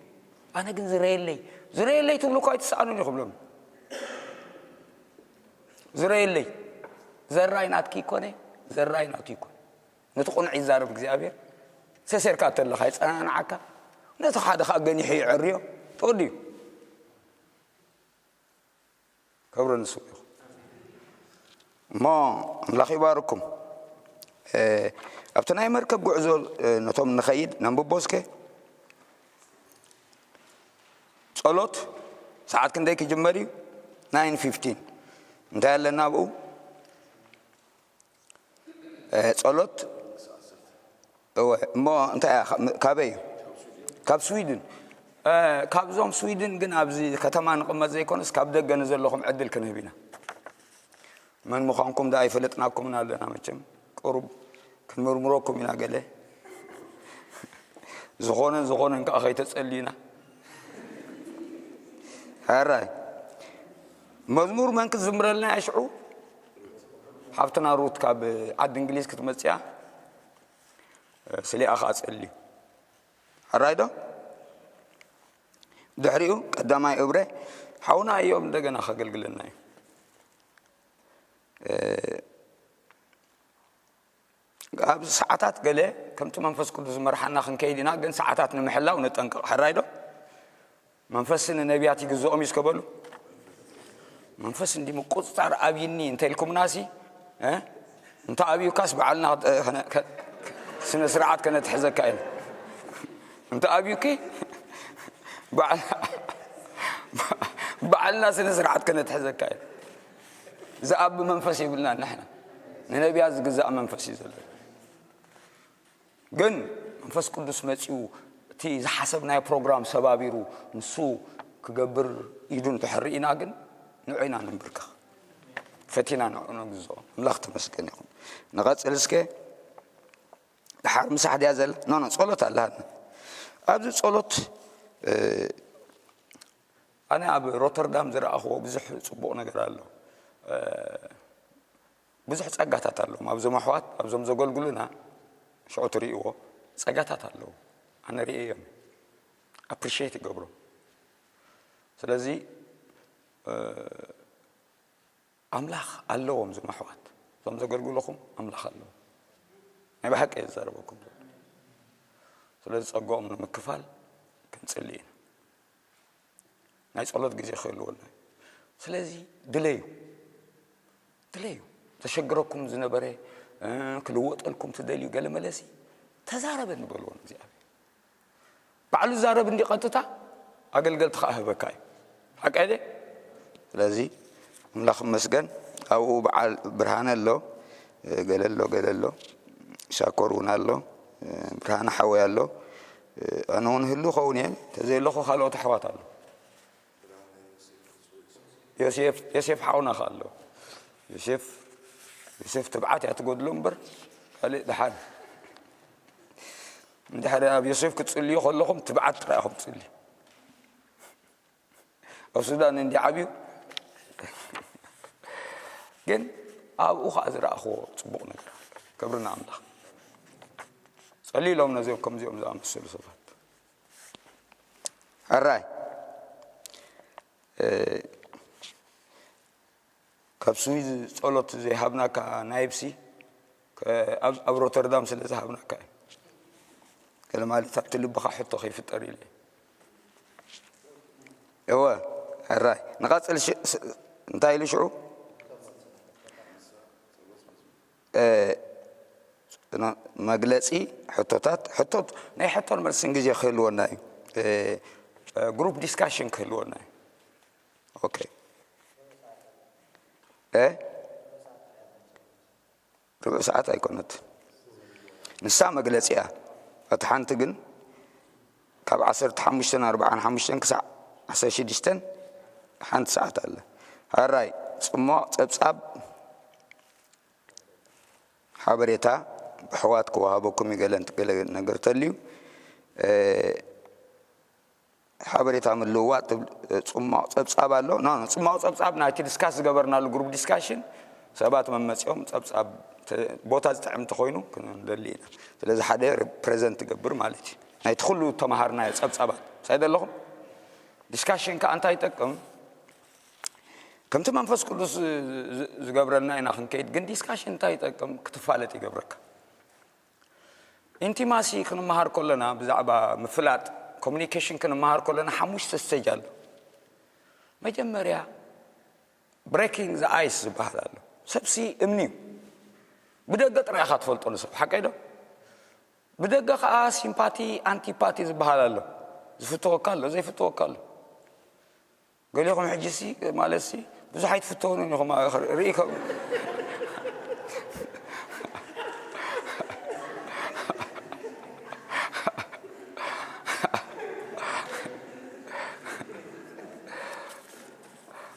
ኣነ ግን ዝረየለይ፣ ዝረየለይ ትብሉ እኳ ኣይትሰኣኑን ኢኹም ሎም። ዝረየለይ። ዘራይ ናትኪ ይኮነ፣ ዘራይ ናቱ ይኮነ። ነቲ ቁኑዕ ይዛረብ እግዚኣብሔር። ሰሴርካ እተለኻ ይጸናንዓካ፣ ነቲ ሓደ ኸኣ ገኒሑ ይዕርዮ። ተወዲኡ። ክብሪ ንስሙ ይኹን። እሞ ኣምላኽ ይባርኩም። እ፣ ኣብቲ ናይ መርከብ ጉዕዞ፣ እ፣ ነቶም ንኸይድ ነንብቦ እስከ። ጸሎት ሰዓት ክንደይ ክጅመር እዩ? ናይን ፊፍቲን። እንታይ ኣለና ኣብኡ? እ፣ ጸሎት። እወ፣ እሞ እንታይ እያ? ካብ-፣ ካበይ እዩ? ካብ ስዊድን። እ፣ ካብዞም ስዊድን ግን ኣብዚ ከተማ ንቕመጥ ዘይኮነስ ካብ ደገ ንዘለኹም ዕድል ክንህብ ኢና። መን ምዃንኩም ደኣ ኣይፈለጥናኩምን ኣለና መቸም። ቅሩብ ክንምርምረኩም ኢና ገለ። ዝኾነን ዝኾነን ከኣ ከይተጸልዩና። ሕራይ። መዝሙር መን ክትዝምረልና እያ ሽዑ? ሓፍትና ሩት ካብ ዓዲ እንግሊዝ ክትመጽእ እያ። ስሊኣ ከኣ ጸልዩ። ሕራይ ዶ? ድሕሪኡ ቀዳማይ እብረ ሓውና እዮም እንደገና ከገልግለና እዩ። ኣብ ሰዓታት ገለ ከምቲ መንፈስ ቅዱስ ዝመርሓና ክንከይድ ኢና፣ ግን ሰዓታት ንምሕላው ንጠንቀቕ። ሕራይ ዶ? መንፈስ ንነቢያት ይግዝኦም እዩ እስከ በሉ። መንፈስ እንዲ ምቁፅፃር ኣብይኒ እንተ ኢልኩምናሲ፣ እ? እንተ ኣብዩካስ በዓልና፣ እ፣ ከነ-፣ ከ-፣ ስነ ስርዓት ከነትሕዘካ ኢና። እንተ ኣብዩኪ በዓልና፣ በዓልና ስነ ስርዓት ከነትሕዘካ ኢና። ዝኣቢ መንፈስ የብልና ንሕና። ንነቢያት ዝግዛእ መንፈስ እዩ ዘለና። ግን መንፈስ ቅዱስ መጺኡ እቲ ዝሓሰብናዮ ፕሮግራም ሰባቢሩ ንሱ ክገብር ኢዱ እንድሕር ርኢና ግን ንዑ ኢና ንንብርከኽ። ፈቲና ንዑ ንግዝኦ። ኣምላኽ ተመስገን ይኹን። ንቐጽል እስከ። ድሓር ምሳሕ ድያ ዘላ? ኖ፣ ኖ፣ ጸሎት ኣለሃና። ኣብዚ ጸሎት፣ እ፣ ኣነ ኣብ ሮተርዳም ዝረኣኽዎ ብዙሕ ጽቡቕ ነገር ኣሎ። እ፣ ብዙሕ ጸጋታት ኣለዎም። ኣብዞም ኣሕዋት፣ ኣብዞም ዘገልግሉና ሽዑ ትርእይዎ ጸጋታት ኣለዉ። ኣነ ርእየዮም። ኣፕሪሺየት ይገብሮ። ስለዚ፣ እ፣ ኣምላኽ ኣለዎም እዞም ኣሕዋት። እዞም ዘገልግሉኹም ኣምላኽ ኣለዎም። ናይ ብሓቂ እየ ዝዛረበኩም ዘሎ። ስለዚ ጸጋኦም ንምክፋል ክንጽሊ ኢና። ናይ ጸሎት ግዜ ክህልወና እዩ። ስለዚ ድለዩ፣ ድለዩ። ዘሸግረኩም ዝነበረ፣ እ፣ ክልወጠልኩም ትደልዩ ገለ መለሲ ተዛረበኒ በልዎ ንእግዚኣብሔር። ባዕሉ ዝዛረብ እንዲ ቀጥታ፣ ኣገልገልቲ ከኣ ህበካ እዩ። ሓቂ ኣይደ? ስለዚ ኣምላኽ ይመስገን። ኣብኡ በዓል ብርሃነ ኣሎ፣ እ፣ ገለ ኣሎ፣ ገለ ኣሎ። ሻኮር እውን ኣሎ፣ እ፣ ብርሃነ ሓወይ ኣሎ። እ፣ ኣነ እውን ህሉ ኸውን እየ። ተዘየለኹ ካልኦት ኣሕዋት ኣሎ። ዮሴፍ፣ ዮሴፍ ሓውና ከ ኣሎ። ዮሴፍ፣ ዮሴፍ ትብዓት እያ ትጎድሎ እምበር ካልእ ደሓን። እንድሕሪ ኣብ ዮሴፍ ክትጽልዩ ከለኹም ትብዓት ጥራይ ኢኹም ትጽልዩ። ኣብ ሱዳን እንዲ ዓብዩ ግን ኣብኡ ኸዓ ዝረኣኽዎ ጽቡቕ ነገር ኣሎ። ክብሪ ንኣምላኽ። ጸልዩ ኢሎም ነዚኦም ከምዚኦም ዝኣመሰሉ ሰባት። ሕራይ፣ እ፣ ካብ ስዊዝ ጸሎት ዘይሃብናካ ናይብሲ፣ ከ-፣ ኣብ፣ ኣብ ሮተርዳም ስለ ዝሃብናካ እዩ። ገለ ማለት ኣብቲ ልብኻ ሕቶ ከይፍጠር ኢለ። እወ፣ ሕራይ። ንቐጽል ሽ-፣ ስ-፣ እንታይ ኢሉ ሽዑ? እ፣ ነ-፣ መግለጺ ሕቶታት፣ ሕቶት፣ ናይ ሕቶን መልስን ግዜ ክህልወና እዩ። እ፣ እ፣ ግሩፕ ዲስካሽን ክህልወና እዩ። ኦኬ። እ? ርብዕ ሰዓት ኣይኮነት። ንሳ መግለጺ እያ። እታ ሓንቲ ግን ካብ ዓሰርተ ሓሙሽተን ኣርብዓን ሓሙሽተን ክሳዕ ዓሰርተ ሽዱሽተን ሓንቲ ሰዓት ኣለ። ሕራይ፣ ጽሟቕ ጸብጻብ ሓበሬታ ብኣሕዋት ክወሃበኩም እዩ። ገለ እንት-፣ ገለ ነገር ተልዩ፣ እ፣ ሓበሬታ ምልውዋጥ ትብል፣ ጽሟቕ ጸብጻብ ኣሎ። ኖ፣ ኖ፣ ጽሟቕ ጸብጻብ ናይቲ ዲስካስ ዝገበርናሉ ግሩፕ ዲስካሽን ሰባት መመጺኦም ጸብጻብ ተ-፣ ቦታ ዝጥዕም እንተኾይኑ ክንደሊ ኢና። ስለዚ ሓደ ፕሬዘንት ትገብር ማለት እዩ። ናይቲ ኩሉ ተማሃርናዮ ጸብጻባት። ሳይ ዘለኹም? ዲስካሽን ከኣ እንታይ ይጠቅም? ከምቲ መንፈስ ቅዱስ ዝ-፣ ዝ-፣ ዝገብረልና ኢና ክንከይድ፣ ግን ዲስካሽን እንታይ ይጠቅም? ክትፋለጥ ይገብረካ። ኢንቲማሲ ክንመሃር ከለና ብዛዕባ ምፍላጥ፣ ኮሚኒኬሽን ክንመሃር ከለና ሓሙሽተ ስቴጅ ኣሎ። መጀመርያ ብሬኪንግ ዘ ኣይስ ዝበሃል ኣሎ። ሰብሲ እምኒ እዩ። ብደገ ጥራይ ኢኻ ትፈልጦ ንሰብ፣ ሓቀይ ዶ? ብደገ ከኣ ሲምፓቲ፣ ኣንቲፓቲ ዝበሃል ኣሎ። ዝፍትወካ ኣሎ፣ ዘይፍትወካ ኣሎ። ገሊኹም ሕጂ ሲ ማለት ሲ ብዙሕ ኣይትፍተውንን ኢኹም፣ ርኢ ከም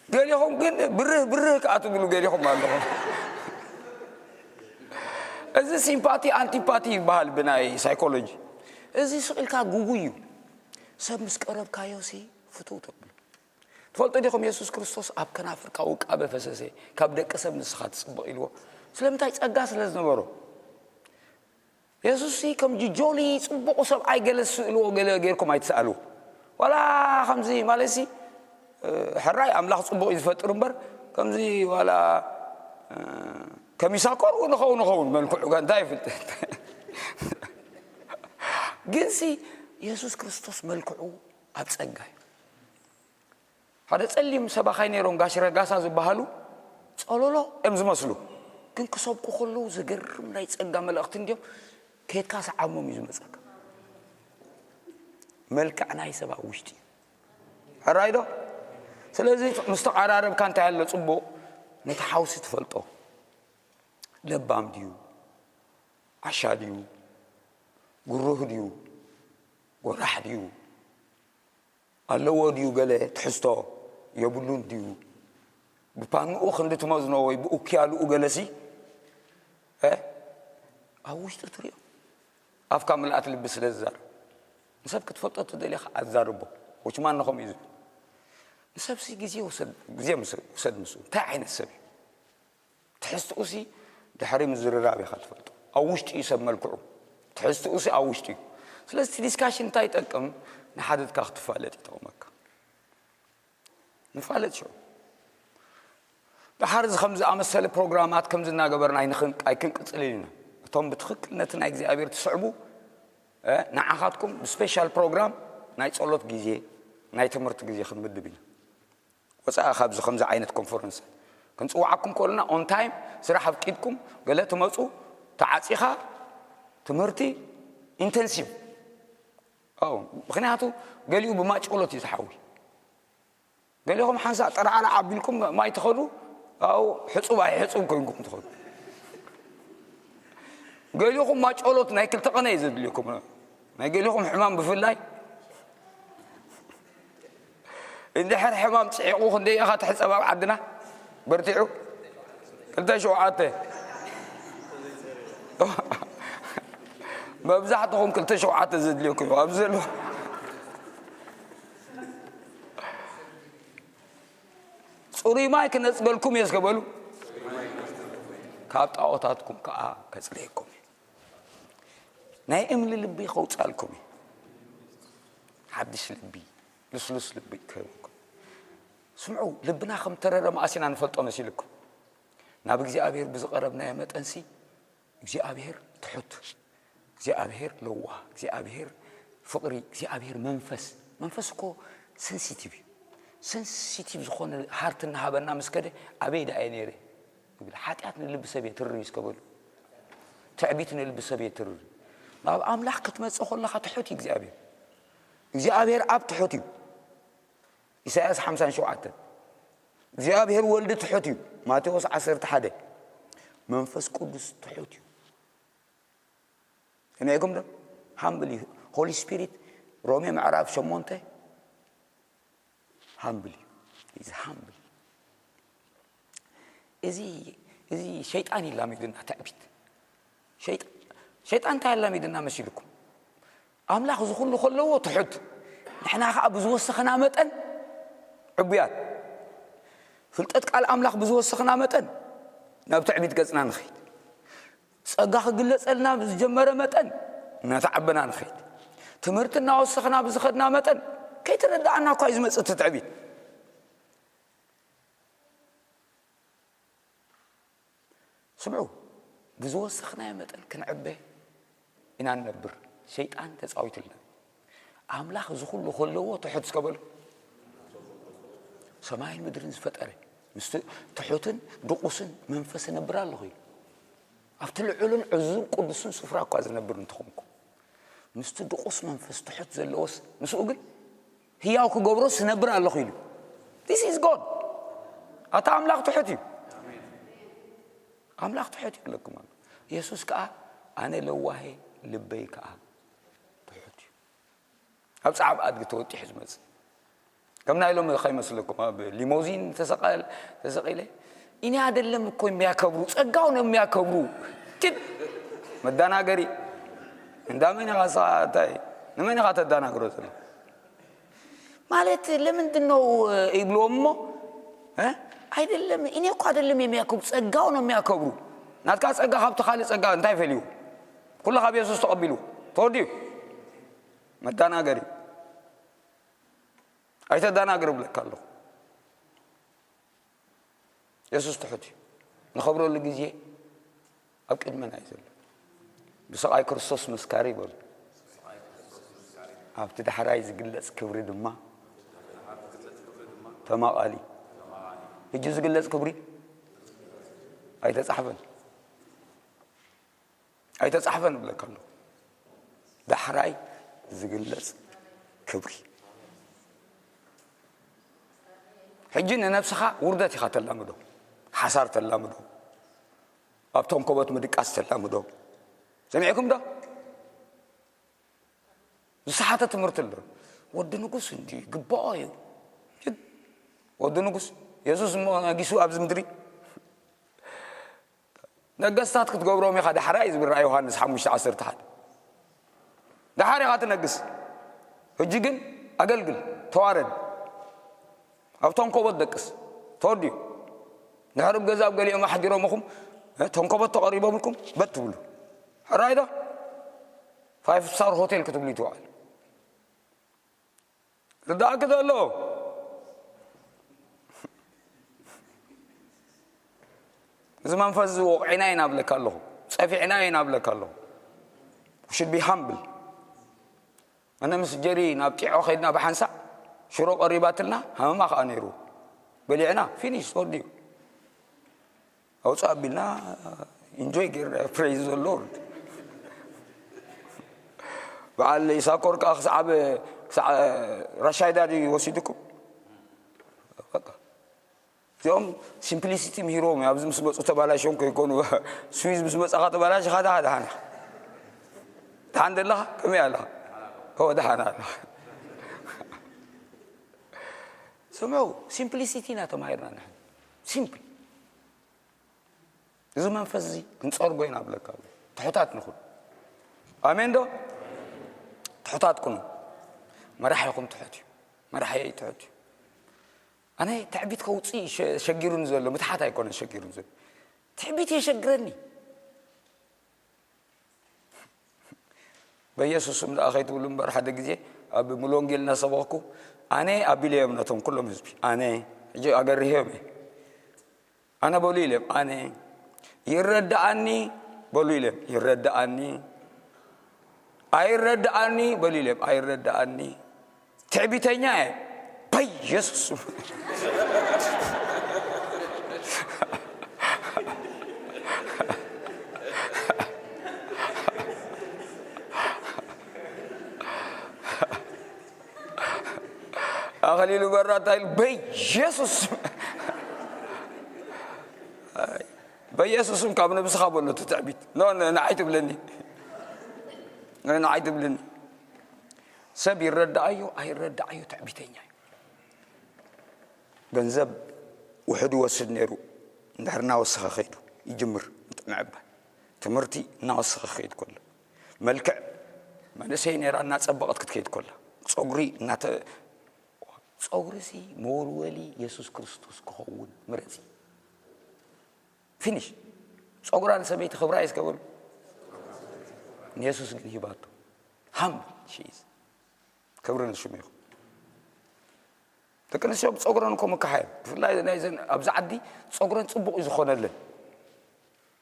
ገሊኹም ግን ብርህ ብርህ ከኣ ትብሉ ገሊኹም ኣለኹም። እዚ ሲምፓቲ ኣንቲፓቲ ይበሃል ብናይ ሳይኮሎጂ። እዚ ስቕ ኢልካ ግጉይ እዩ። ሰብ ምስ ቀረብካዮ ሲ ፍትው ተብሎ። ትፈልጡ ዲኹም የሱስ ክርስቶስ ኣብ ከናፍርካ ውቃበ ፈሰሰ፣ ካብ ደቂ ሰብ ንስኻ ትጽብቕ ኢልዎ። ስለምንታይ? ጸጋ ስለ ዝነበሮ። የሱስ ሲ ከም ጆሊ ጽቡቕ ሰብኣይ ገለ ዝስእልዎ ገለ ጌርኩም ኣይትስኣልዎ። ዋላ ከምዚ ማለት ሲ፣ እ፣ ሕራይ ኣምላኽ ጽቡቕ እዩ ዝፈጥር እምበር፣ ከምዚ ዋላ፣ እ፣ ከም ይሳኮር እውን ንኸውን ንኸውን መልክዑ ጋር እንታይ ይፍልጥ? ግን ሲ የሱስ ክርስቶስ መልክዑ ኣብ ጸጋ እዩ። ሓደ ጸሊም ሰባኻይ ነይሮም፣ ጋሽ ረጋሳ ዝበሃሉ፣ ጸሎሎ እዮም ዝመስሉ፣ ግን ክሰብኩ ከለዉ ዘገርም ናይ ጸጋ መልእኽቲ እንድዮም። ከድካ ሰዓቦም እዩ ዝመጸካ። መልክዕ ናይ ሰብ ኣብ ውሽጢ እዩ። ሕራይ ዶ? ስለዚ ምስ ተቐራረብካ እንታይ ኣሎ ጽቡቕ? ነቲ ሓውሲ ትፈልጦ። ለባም ድዩ? ዓሻ ድዩ? ግሩህ ድዩ? ጎራሕ ድዩ? ኣለዎ ድዩ ገለ ትሕዝቶ? የብሉን ድዩ? ብፓንኡ ክንዲ ትመዝኖ ወይ ብኡክያሉኡ ገለሲ፣ እ? ኣብ ውሽጡ ትሪኦ። ኣፍካ ምልኣት ልቢ ስለ ዝዛረብ። ንሰብ ክትፈልጦ ትደልኻ ኣዛርቦ። ወችማን ንኸምኡ እዩ ዝብል። ንሰብሲ ግዜ ውሰድ፣ ግዜ ምስ-፣ ውሰድ ምስኡ። እንታይ ዓይነት ሰብ እዩ? ትሕዝትኡሲ ድሕሪ ምዝርራብ ኢኻ ትፈልጦ። ኣብ ውሽጢ እዩ ሰብ መልክዑ። ትሕዝትኡሲ ኣብ ውሽጢ እዩ። ስለዚ እቲ ዲስካሽን እንታይ ይጠቅም? ንሓተትካ ክትፋለጥ ይጠቕመካ። ንፋለጥ ሽዑ። ደሓር እዚ ከም ዝኣመሰለ ፕሮግራማት ከምዚ እናገበርና ኣይንኽን-፣ ኣይክንቅጽልን ኢና። እቶም ብትኽክል ነቲ ናይ እግዚኣብሔር ትስዕቡ፣ እ፣ ንዓኻትኩም ብስፔሻል ፕሮግራም ናይ ጸሎት ግዜ፣ ናይ ትምህርቲ ግዜ ክንምድብ ኢና። ወጻኢ ካብዚ ከምዚ ዓይነት ኮንፈረንስ ክንጽውዓኩም ከለና ኦን ታይም ስራሕ ኣፍቂድኩም ገለ ትመጹ፣ ተዓጺኻ ትምህርቲ ኢንተንሲቭ። ኦ፣ ምኽንያቱ ገሊኡ ብማይ ጸሎት እዩ ዝሓዊ። ገሊኹም ሓንሳእ ጠራዕራዕ ኣቢልኩም ማይ ትኸዱ፣ ኣብኡ ሕጹብ ኣይሕጹብ ኮንኩም ትኸዱ። ገሊኹም ማይ ጸሎት ናይ ክልተ ቀነ እዩ ዘድልየኩም። ናይ ገሊኹም ሕማም ብፍላይ እንድሕር ሕማም ጽዒቑ ክንደይ ኢኻ ትሕጸብ ኣብ ዓድና? በርቲዑ ክልተ ሸውዓተ። መብዛሕትኹም ክልተ ሸውዓተ ዘድልየኩም እዩ ኣብዚ ዘሎ። ጽሩይ ማይ ክነጽገልኩም እየ እስከ በሉ። ካብ ጣዖታትኩም ከኣ ከጽርየኩም እየ። ናይ እምኒ ልቢ ከውጻልኩም እየ። ሓድሽ ልቢ፣ ልስሉስ ልቢ ክህበኩም። ስምዑ፣ ልብና ከም ተረረ መኣስ ኢና ንፈልጦ መሲልኩም? ናብ እግዚኣብሔር ብዝቐረብናዮ መጠንሲ እግዚኣብሔር ትሑት፣ እግዚኣብሔር ለዋህ፣ እግዚኣብሔር ፍቕሪ፣ እግዚኣብሔር መንፈስ። መንፈስ እኮ ሰንሲቲቭ እዩ። ሰንሲቲቭ ዝኾነ ሃርት እናሃበና ምስ ከደ ኣበይ ደኣ እየ ነይረ ይብል። ሓጢኣት ንልቢ ሰብ የትርር እዩ እስከ በሉ። ትዕቢት ንልቢ ሰብ የትርር እዩ። ናብ ኣምላኽ ክትመጽእ ከለኻ ትሑት እዩ እግዚኣብሔር። እግዚኣብሔር ኣብ ትሑት እዩ። ኢሳያስ ሓምሳን ሸውዓተን። እግዚኣብሔር ወልዲ ትሑት እዩ። ማቴዎስ ዓሰርተ ሓደ። መንፈስ ቅዱስ ትሑት እዩ። ሰሚዕኩም ዶ? ሃምብል እዩ። ሆሊ ስፒሪት ሮሜ ምዕራፍ ሸሞንተ ሃምብል እዩ። ኢዝ ሃምብል። እዚ፣ እዚ ሸይጣን ይላሚድና ትዕቢት። ሸይጣ-፣ ሸይጣን እንታይ ኣላሚድና መሲልኩም? ኣምላኽ እዚ ኩሉ ከለዎ ትሑት፣ ንሕና ኸዓ ብዝወሰኽና መጠን ዕቡያት። ፍልጠት ቃል ኣምላኽ ብዝወሰኽና መጠን ናብ ትዕቢት ገጽና ንኸይድ። ጸጋ ክግለጸልና ብዝጀመረ መጠን እናተዓበና ንኸይድ። ትምህርቲ እናወሰኽና ብዝኸድና መጠን ከይተረድኣና እኳ እዩ ዝመጽእ እቲ ትዕቢት። ስምዑ፣ ብዝወሰኽናዮ መጠን ክንዕበ ኢና ንነብር። ሸይጣን ተጻዊቱልና። ኣምላኽ እዚ ኩሉ ከለዎ ትሑት እስከ በሉ። ሰማይን ምድርን ዝፈጠረ፣ ምስቲ ትሑትን ድቑስን መንፈስ እነብር ኣለኹ ኢሉ። ኣብቲ ልዑልን ዕዙዝን ቅዱስን ስፍራ እኳ ዝነብር እንተኾንኩ፣ ምስቲ ድቑስ መንፈስ ትሑት ዘለዎስ፣ ምስኡ ግን ህያው ክገብሮስ እነብር ኣለኹ ኢሉ። This is God። ኣታ ኣምላኽ ትሑት እዩ። ኣምላኽ ትሑት እዩ ኢለኩም ኣሎ። የሱስ ከኣ፣ "ኣነ ለዋሄ፣ ልበይ ከኣ ትሑት እዩ።" ኣብ ጻዕብ ኣድጊ ተወጢሑ ዝመጽእ። ከም ናይ ሎሚ ከይመስለኩም፣ ኣብ ሊሞዚን ተሰቐል-፣ ተሰቒለ፣ እኔ አይደለም እኮ የሚያከብሩ፣ ጸጋው ነው የሚያከብሩ። ትድ-፣ መዳናገሪ። እንዳመን ኢኻ ንስኻ፣ እንታይ? ንመን ኢኻ ተዳናግሮ ዘሎ? ማለት ለምንድን ነው ይብልዎም እሞ፣ እ? አይደለም፣ እኔ እኮ አይደለም የሚያከብሩ፣ ጸጋው ነው የሚያከብሩ። ናትካ ጸጋ ካብቲ ካልእ ጸጋ እንታይ ፈልዩ? ኩሉ ካብ የሱስ ተቐቢሉ፣ ተወዲኡ። መዳናገሪ። ኣይተዳናግር እብለካ ኣለኹ። የሱስ ትሑት እዩ። ንኸብረሉ ግዜ ኣብ ቅድመና እዩ ዘሎ። ብስቓይ ክርስቶስ መስካሪ ይበሉ። ኣብቲ ዳሕራይ ዝግለጽ ክብሪ ድማ ተማቓሊ። ሕጂ ዝግለጽ ክብሪ ኣይተጻሕፈን። ኣይተጻሕፈን እብለካ ኣለኹ። ዳሕራይ ዝግለጽ ክብሪ። ሕጂ ንነብስኻ ውርደት ኢኻ ተላምዶ፣ ሓሳር ተላምዶ፣ ኣብ ተንኮበት ምድቃስ ተላምዶ። ሰሚዕኩም ዶ? ዝሰሓተ ትምህርቲ ኣሎ። ወዲ ንጉስ እንዲ ግባኦ እዩ። ወዲ ንጉስ የሱስ እሞ ነጊሱ ኣብዚ ምድሪ ነገስታት ክትገብሮም ኢኻ ዳሕራይ እዩ ዝብል ራእይ ዮሃንስ ሓሙሽተ ዓሰርተ ሓደ። ደሓር ኢኻ ትነግስ። ሕጂ ግን ኣገልግል፣ ተዋረድ፣ ኣብ ተንኮቦት ደቅስ። ተወዲኡ። ድሕሪ ኣብ ገዛ ኣብ ገሊኦም ኣሕዲሮምኹም፣ እ፣ ተንኮቦት ተቐሪቦምልኩም በት ትብሉ። ሕራይ ዶ? ፋይፍ ስታር ሆቴል ክትብሉ ይትውዓል። ርዳእኪ ዘሎ እዚ መንፈስ እዚ ወቕዒና ኢና ብለካ ኣለኹ። ጸፊዕና ኢና ብለካ ኣለኹ። We should be humble። ኣነ ምስ ጀሪ ናብ ጢዖ ኸይድና ብሓንሳእ ሽሮ ቀሪባትልና ሃመማ ኸኣ ነይሩ። በሊዕና፣ ፊኒሽ፣ ተወዲኡ። ኣውፅእ ኣቢልና ኢንጆይ ጌርና። Praise the Lord። በዓል ይሳኮር ከዓ ክሳዕ ኣብ፣ ክሳዕ ራሻይዳ ድዩ ወሲድኩም? በቃ። እዚኦም ሲምፕሊሲቲ ምሂርዎም እዩ። ኣብዚ ምስ መፁ ተባላሽዮም ከይኮኑ፣ ስዊዝ ምስ መፃኻ ተባላሽኻ፣ ደሓ፣ ደሓን። ደሓን ደለኻ? ከመይ ኣለኻ? ኦ፣ ደሓን ኣለኻ። ስምዑ፣ ሲምፕሊሲቲ ኢና ተማሂርና ንሕና። ሲምፕል። እዚ መንፈስ እዚ ክንጸርጎ ኢና ብለካ ኣሎ። ትሑታት ንኹን። ኣሜን ዶ? ትሑታት ኩኑ። መራሒኹም ትሑት እዩ። መራሒየይ ትሑት እዩ። ኣነ ትዕቢት ከውፅእ ሸ-፣ ሸጊሩኒ ዘሎ፣ ምትሓት ኣይኮነን ሸጊሩኒ ዘሎ። ትዕቢት የሸግረኒ። በኢየሱስ ስም ደኣ ከይትብሉ እምበር፣ ሓደ ግዜ ኣብ ሙሉ ወንጌል እናሰበኽኩ፣ ኣነ ኣቢለዮም ነቶም ኩሎም ህዝቢ። ኣነ፣ ሕጂ ኣገርህዮም እየ። ኣነ በሉ ኢለም፣ ኣነ። ይረዳኣኒ በሉ ኢለም፣ ይረዳኣኒ። ኣይረዳኣኒ በሉ ኢለም፣ ኣይረዳኣኒ። ትዕቢተኛ እየ። በኢየሱስ ስም። ኣኸሊሉ በራ እንታይ ኢሉ? በኢየሱስ ስም። ኣይ፣ በኢየሱስ ስም ካብ ነብስኻ በሎ እቲ ትዕቢት። ኖ፣ ኖ፣ ንዓይ ትብለኒ። ኖ፣ ንዓይ ትብለኒ። ሰብ ይረዳኣዮ ኣይረዳኣዮ ትዕቢተኛ እዩ። ገንዘብ ውሑድ ይወስድ ነይሩ። እንድሕር እናወሰኸ ኸይዱ ይጅምር ምዕባይ። ትምህርቲ እናወሰኸ ኸይድ ከሎ፣ መልክዕ መንእሰይ ነይራ እናጸበቐት ክትከይድ ከላ፣ ጸጉሪ እናተ-፣ ጸጉሪሲ መወልወሊ የሱስ ክርስቶስ ክኸውን ምረጺ። ፊኒሽ። ጸጉራ ንሰበይቲ ክብራ እዩ እስከ በሉ። ንየሱስ ግን ሂባቶ። ሃምብል ሺ ኢዝ። ክብሪ ንሽሙ ይኹን። ደቂ ኣንስትዮ ጸጉረን እኮ ምክሓየን። ብፍላይ ናይዘን ኣብዚ ዓዲ ጸጉረን ጽቡቕ እዩ ዝኾነለን።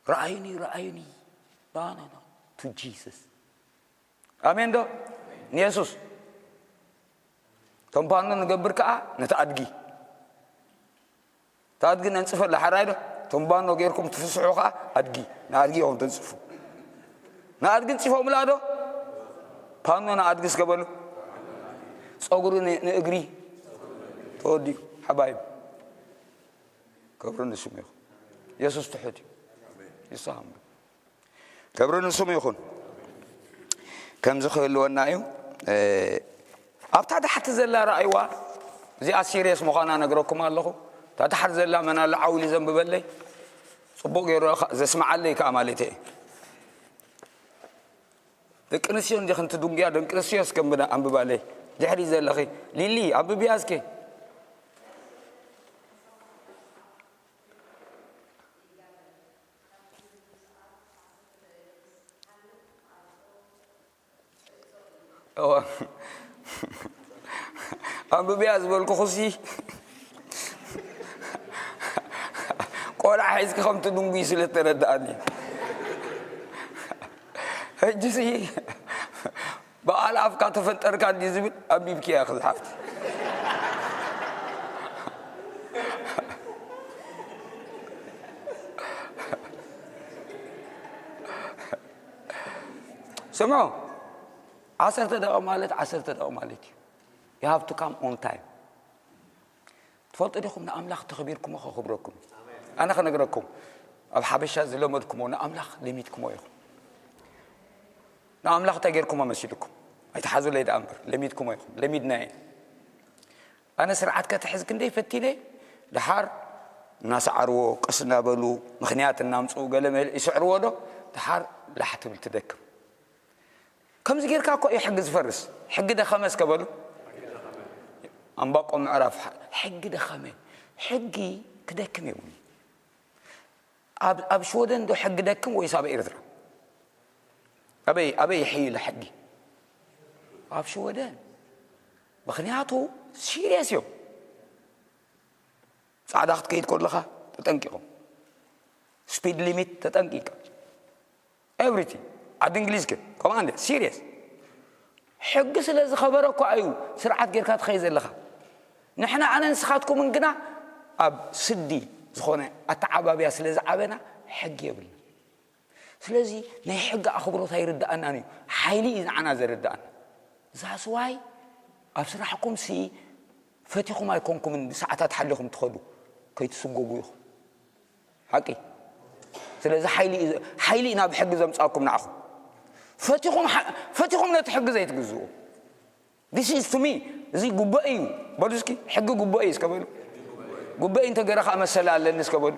ረኣዩኒ፣ ረኣዩኒ። No, no, no. To Jesus. ኣሜን ዶ? ንየሱስ። እቶም ፓኖ ንገብር ከኣ ነቲ ኣድጊ። እታ ኣድጊ ነንጽፈላ፣ ሓራይ ዶ? እቶም ባኖ ጌርኩም ትፍስሑ ከኣ ኣድጊ፣ ንኣድጊ ኢኹም ተንጽፉ። ንኣድጊ ንጽፎምላ ዶ? ፓኖ ንኣድጊ እስከ በሉ። ጸጉሪ ን-፣ ንእግሪ። ተወዲኡ፣ ሓባይብ። ክብሪ ንስሙ ይኹን። የሱስ ትሑት እዩ። ይስሃም። ክብሪ ንስሙ ይኹን። ከምዚ ክህልወና እዩ። እ፣ ኣብታ ታሕቲ ዘላ ረኣይዋ፣ እዚኣ ሲሪየስ ምዃና ነግረኩም ኣለኹ። እታ ታሕቲ ዘላ መን ኣሎ ዓው ኢሉ ዘንብበለይ? ጽቡቕ ገይሩ ኸ-፣ ዘስምዓለይ ከኣ ማለት እየ። ደቂ ኣንስትዮ እንዲኽን ትድንጉያ፣ ደቂ ኣንስትዮ እስከ ኣንብባ-፣ ኣንብባለይ። ድሕሪ ዘለኺ፣ ሊሊ፣ ኣንብብያ እስከ። እዋ። ኣንብብያ ዝበልኩኹሲ፣ ቆልዓ ሒዝኪ ከም ትድንጉይ ስለ እተረድኣኒ። ሕጂሲ፣ በዓል ኣፍካ ተፈንጠርካ እንዲ ዝብል ኣንቢብክያ፣ ክዝሓፍቲ። ስምዑ፣ ዓሰርተ ደቂቕ ማለት ዓሰርተ ደቂቕ ማለት እዩ። You have to come on time። ትፈልጡ ዲኹም ንኣምላኽ ተኸቢርኩሞ ከኽብረኩም እዩ። ኣነ ከነግረኩም፣ ኣብ ሓበሻ ዝለመድኩሞ ንኣምላኽ ለሚድኩሞ ኢኹም። ንኣምላኽ እንታይ ጌርኩሞ መሲልኩም? ኣይትሓዙለይ ደኣ እምበር ለሚድኩሞ ኢኹም። ለሚድና እየ። ኣነ ስርዓት ከትሕዝ ክንደይ ፈቲነ። ደሓር እናሰዓርዎ፣ ቀስ እናበሉ፣ ምኽንያት እናምፅኡ፣ ገለ መለ ይስዕርዎ ዶ? ደሓር ላሕ ትብል፣ ትደክም። ከምዚ ጌርካ እኮ እዩ ሕጊ ዝፈርስ። ሕጊ ደኸመ እስከ በሉ። ኣንባቆም ምዕራፍ ሓ- ሕጊ ደኸመ። ሕጊ ክደክም የብሉ። ኣብ ኣብ ሽወደን ዶ ሕጊ ደክም ወይስ ኣብ ኤርትራ? ኣበይ ኣበይ ይሕይል ሕጊ? ኣብ ሽወደን። ምኽንያቱ ሲሪየስ እዮም። ጻዕዳ ክትከይድ ከለኻ ተጠንቂቖም፣ ስፒድ ሊሚት ተጠንቂቀ፣ ኤቭሪቲንግ። ዓዲ እንግሊዝ ከ ከምኣ እንደ ሲሪየስ። ሕጊ ስለ ዝኸበረ እኳ እዩ ስርዓት ጌርካ ትኸይ ዘለኻ። ንሕና ኣነ ንስኻትኩምን ግና ኣብ ስዲ ዝኾነ ኣተዓባብያ ስለ ዝዓበና ሕጊ የብልና። ስለዚ ናይ ሕጊ ኣኽብሮት ኣይርድኣናን እዩ። ሓይሊ እዩ ንዓና ዘርድኣና። ዛስዋይ ኣብ ስራሕኩም ሲ ፈቲኹም ኣይኮንኩምን ብሰዓታት ሓሊኹም ትኸዱ፣ ከይትስጎጉ ኢኹም። ሓቂ። ስለዚ ሓይሊ እዩ፣ ሓይሊ እዩ ናብ ሕጊ ዘምጻኩም ንዓኹም። ፈቲኹም ሓ- ፈቲኹም ነቲ ሕጊ ዘይትግዝኡ። This is to me። እዚ ጉባኤ እዩ። በሉ እስኪ፣ ሕጊ ጉባኤ እዩ እስከ በሉ። ጉባኤ እንተ ገረ ከዓ መሰል ኣለኒ እስከ በሉ።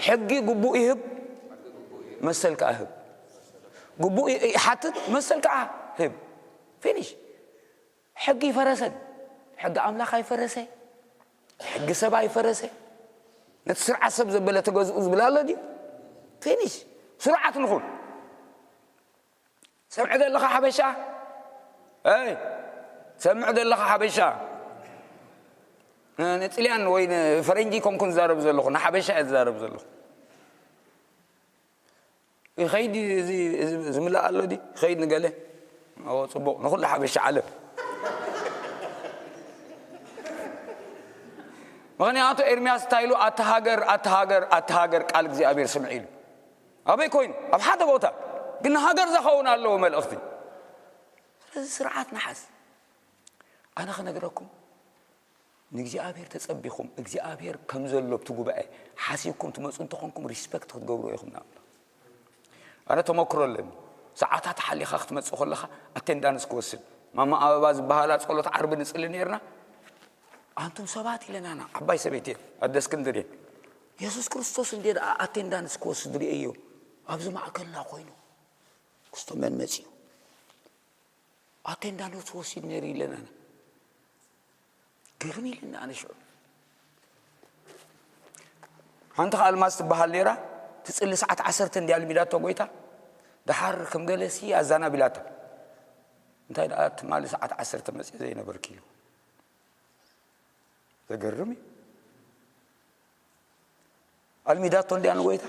ሕጊ ግቡእ ይህብ፣ መሰል ከዓ ህብ። ግቡእ ይ- ይሓትት፣ መሰል ከዓ ህብ። ፊኒሽ። ሕጊ ይፈረሰን። ሕጊ ኣምላኽ ኣይፈረሰ፣ ሕጊ ሰብ ኣይፈረሰ። ነቲ ስርዓት ሰብ ዘበለ ተገዝኡ ዝብል ኣሎ ድዩ? ፊኒሽ። ስሩዓት ንኹን። ሰምዕ ዘለኻ ሓበሻ? ኣይ፣ ሰምዕ ዘለኻ ሓበሻ? ን- ንጥልያን ወይ ንፈረንጂ ኮንኩን ዝዛረብ ዘለኹ፣ ንሓበሻ እየ ዝዛረብ ዘለኹ። ይኸይድ እዚ እዚ ዝምላእ ኣሎ ድዩ? ይኸይድ ንገለ? ኦ፣ ጽቡቕ፣ ንኹሉ ሓበሻ ዓለም። ምኽንያቱ ኤርምያስ እንታይ ኢሉ? ኣታ ሃገር፣ ኣታ ሃገር፣ ኣታ ሃገር፣ ቃል እግዚኣብሔር ስምዕ ኢሉ። ኣበይ ኮይኑ? ኣብ ሓደ ቦታ። ግን ንሃገር ዘኸውን ኣለዎ መልእኽቲ። ስለዚ ስርዓት ንሓዝ። ኣነ ክነግረኩም፣ ንእግዚኣብሔር ተጸቢኹም፣ እግዚኣብሔር ከም ዘሎ ኣብቲ ጉባኤ ሓሲብኩም ትመጹ እንተኾንኩም፣ ሪስፐክት ክትገብሩ ኢኹም ንኣምላኽ። ኣነ ተመክሮ ኣለኒ። ሰዓታት ሓሊኻ ክትመጽእ ከለኻ ኣቴንዳንስ ክወስድ። ማማ ኣበባ ዝበሃላ ጸሎት ዓርቢ ንጽሊ ነርና። ኣንቱም ሰባት ኢለናና፣ ዓባይ ሰበይቲ እየ፣ ኣደ እስክንድር እየ። የሱስ ክርስቶስ እንዴ ደኣ ኣቴንዳንስ ክወስድ ርእየዮ፣ ኣብዚ ማእከልና ኮይኑ። ክስቶ መን መጺኡ? ኣቴንዳንስ ወሲድ ነይሩ ኢለናና። ግርም ኢልና ኣነ ሽዑ። ሓንቲ ከኣ ኣልማዝ ትበሃል ነይራ፣ ትጽሊ ሰዓት ዓሰርተ እንድያ ኣልሚዳቶ ጎይታ። ደሓር ከም ገለሲ ኣዛናቢላታ። እንታይ ደኣ ትማሊ ሰዓት ዓሰርተ መጺእ ዘይነበርኪ ኢሉ። ዘገርም እዩ። ኣልሚዳቶ እንድያ ንጎይታ።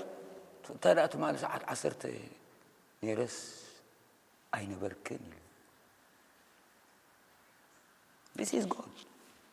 እንታይ ደኣ ትማሊ ሰዓት ዓሰርተ ነይረስ ኣይነበርክን ኢሉ። This is God።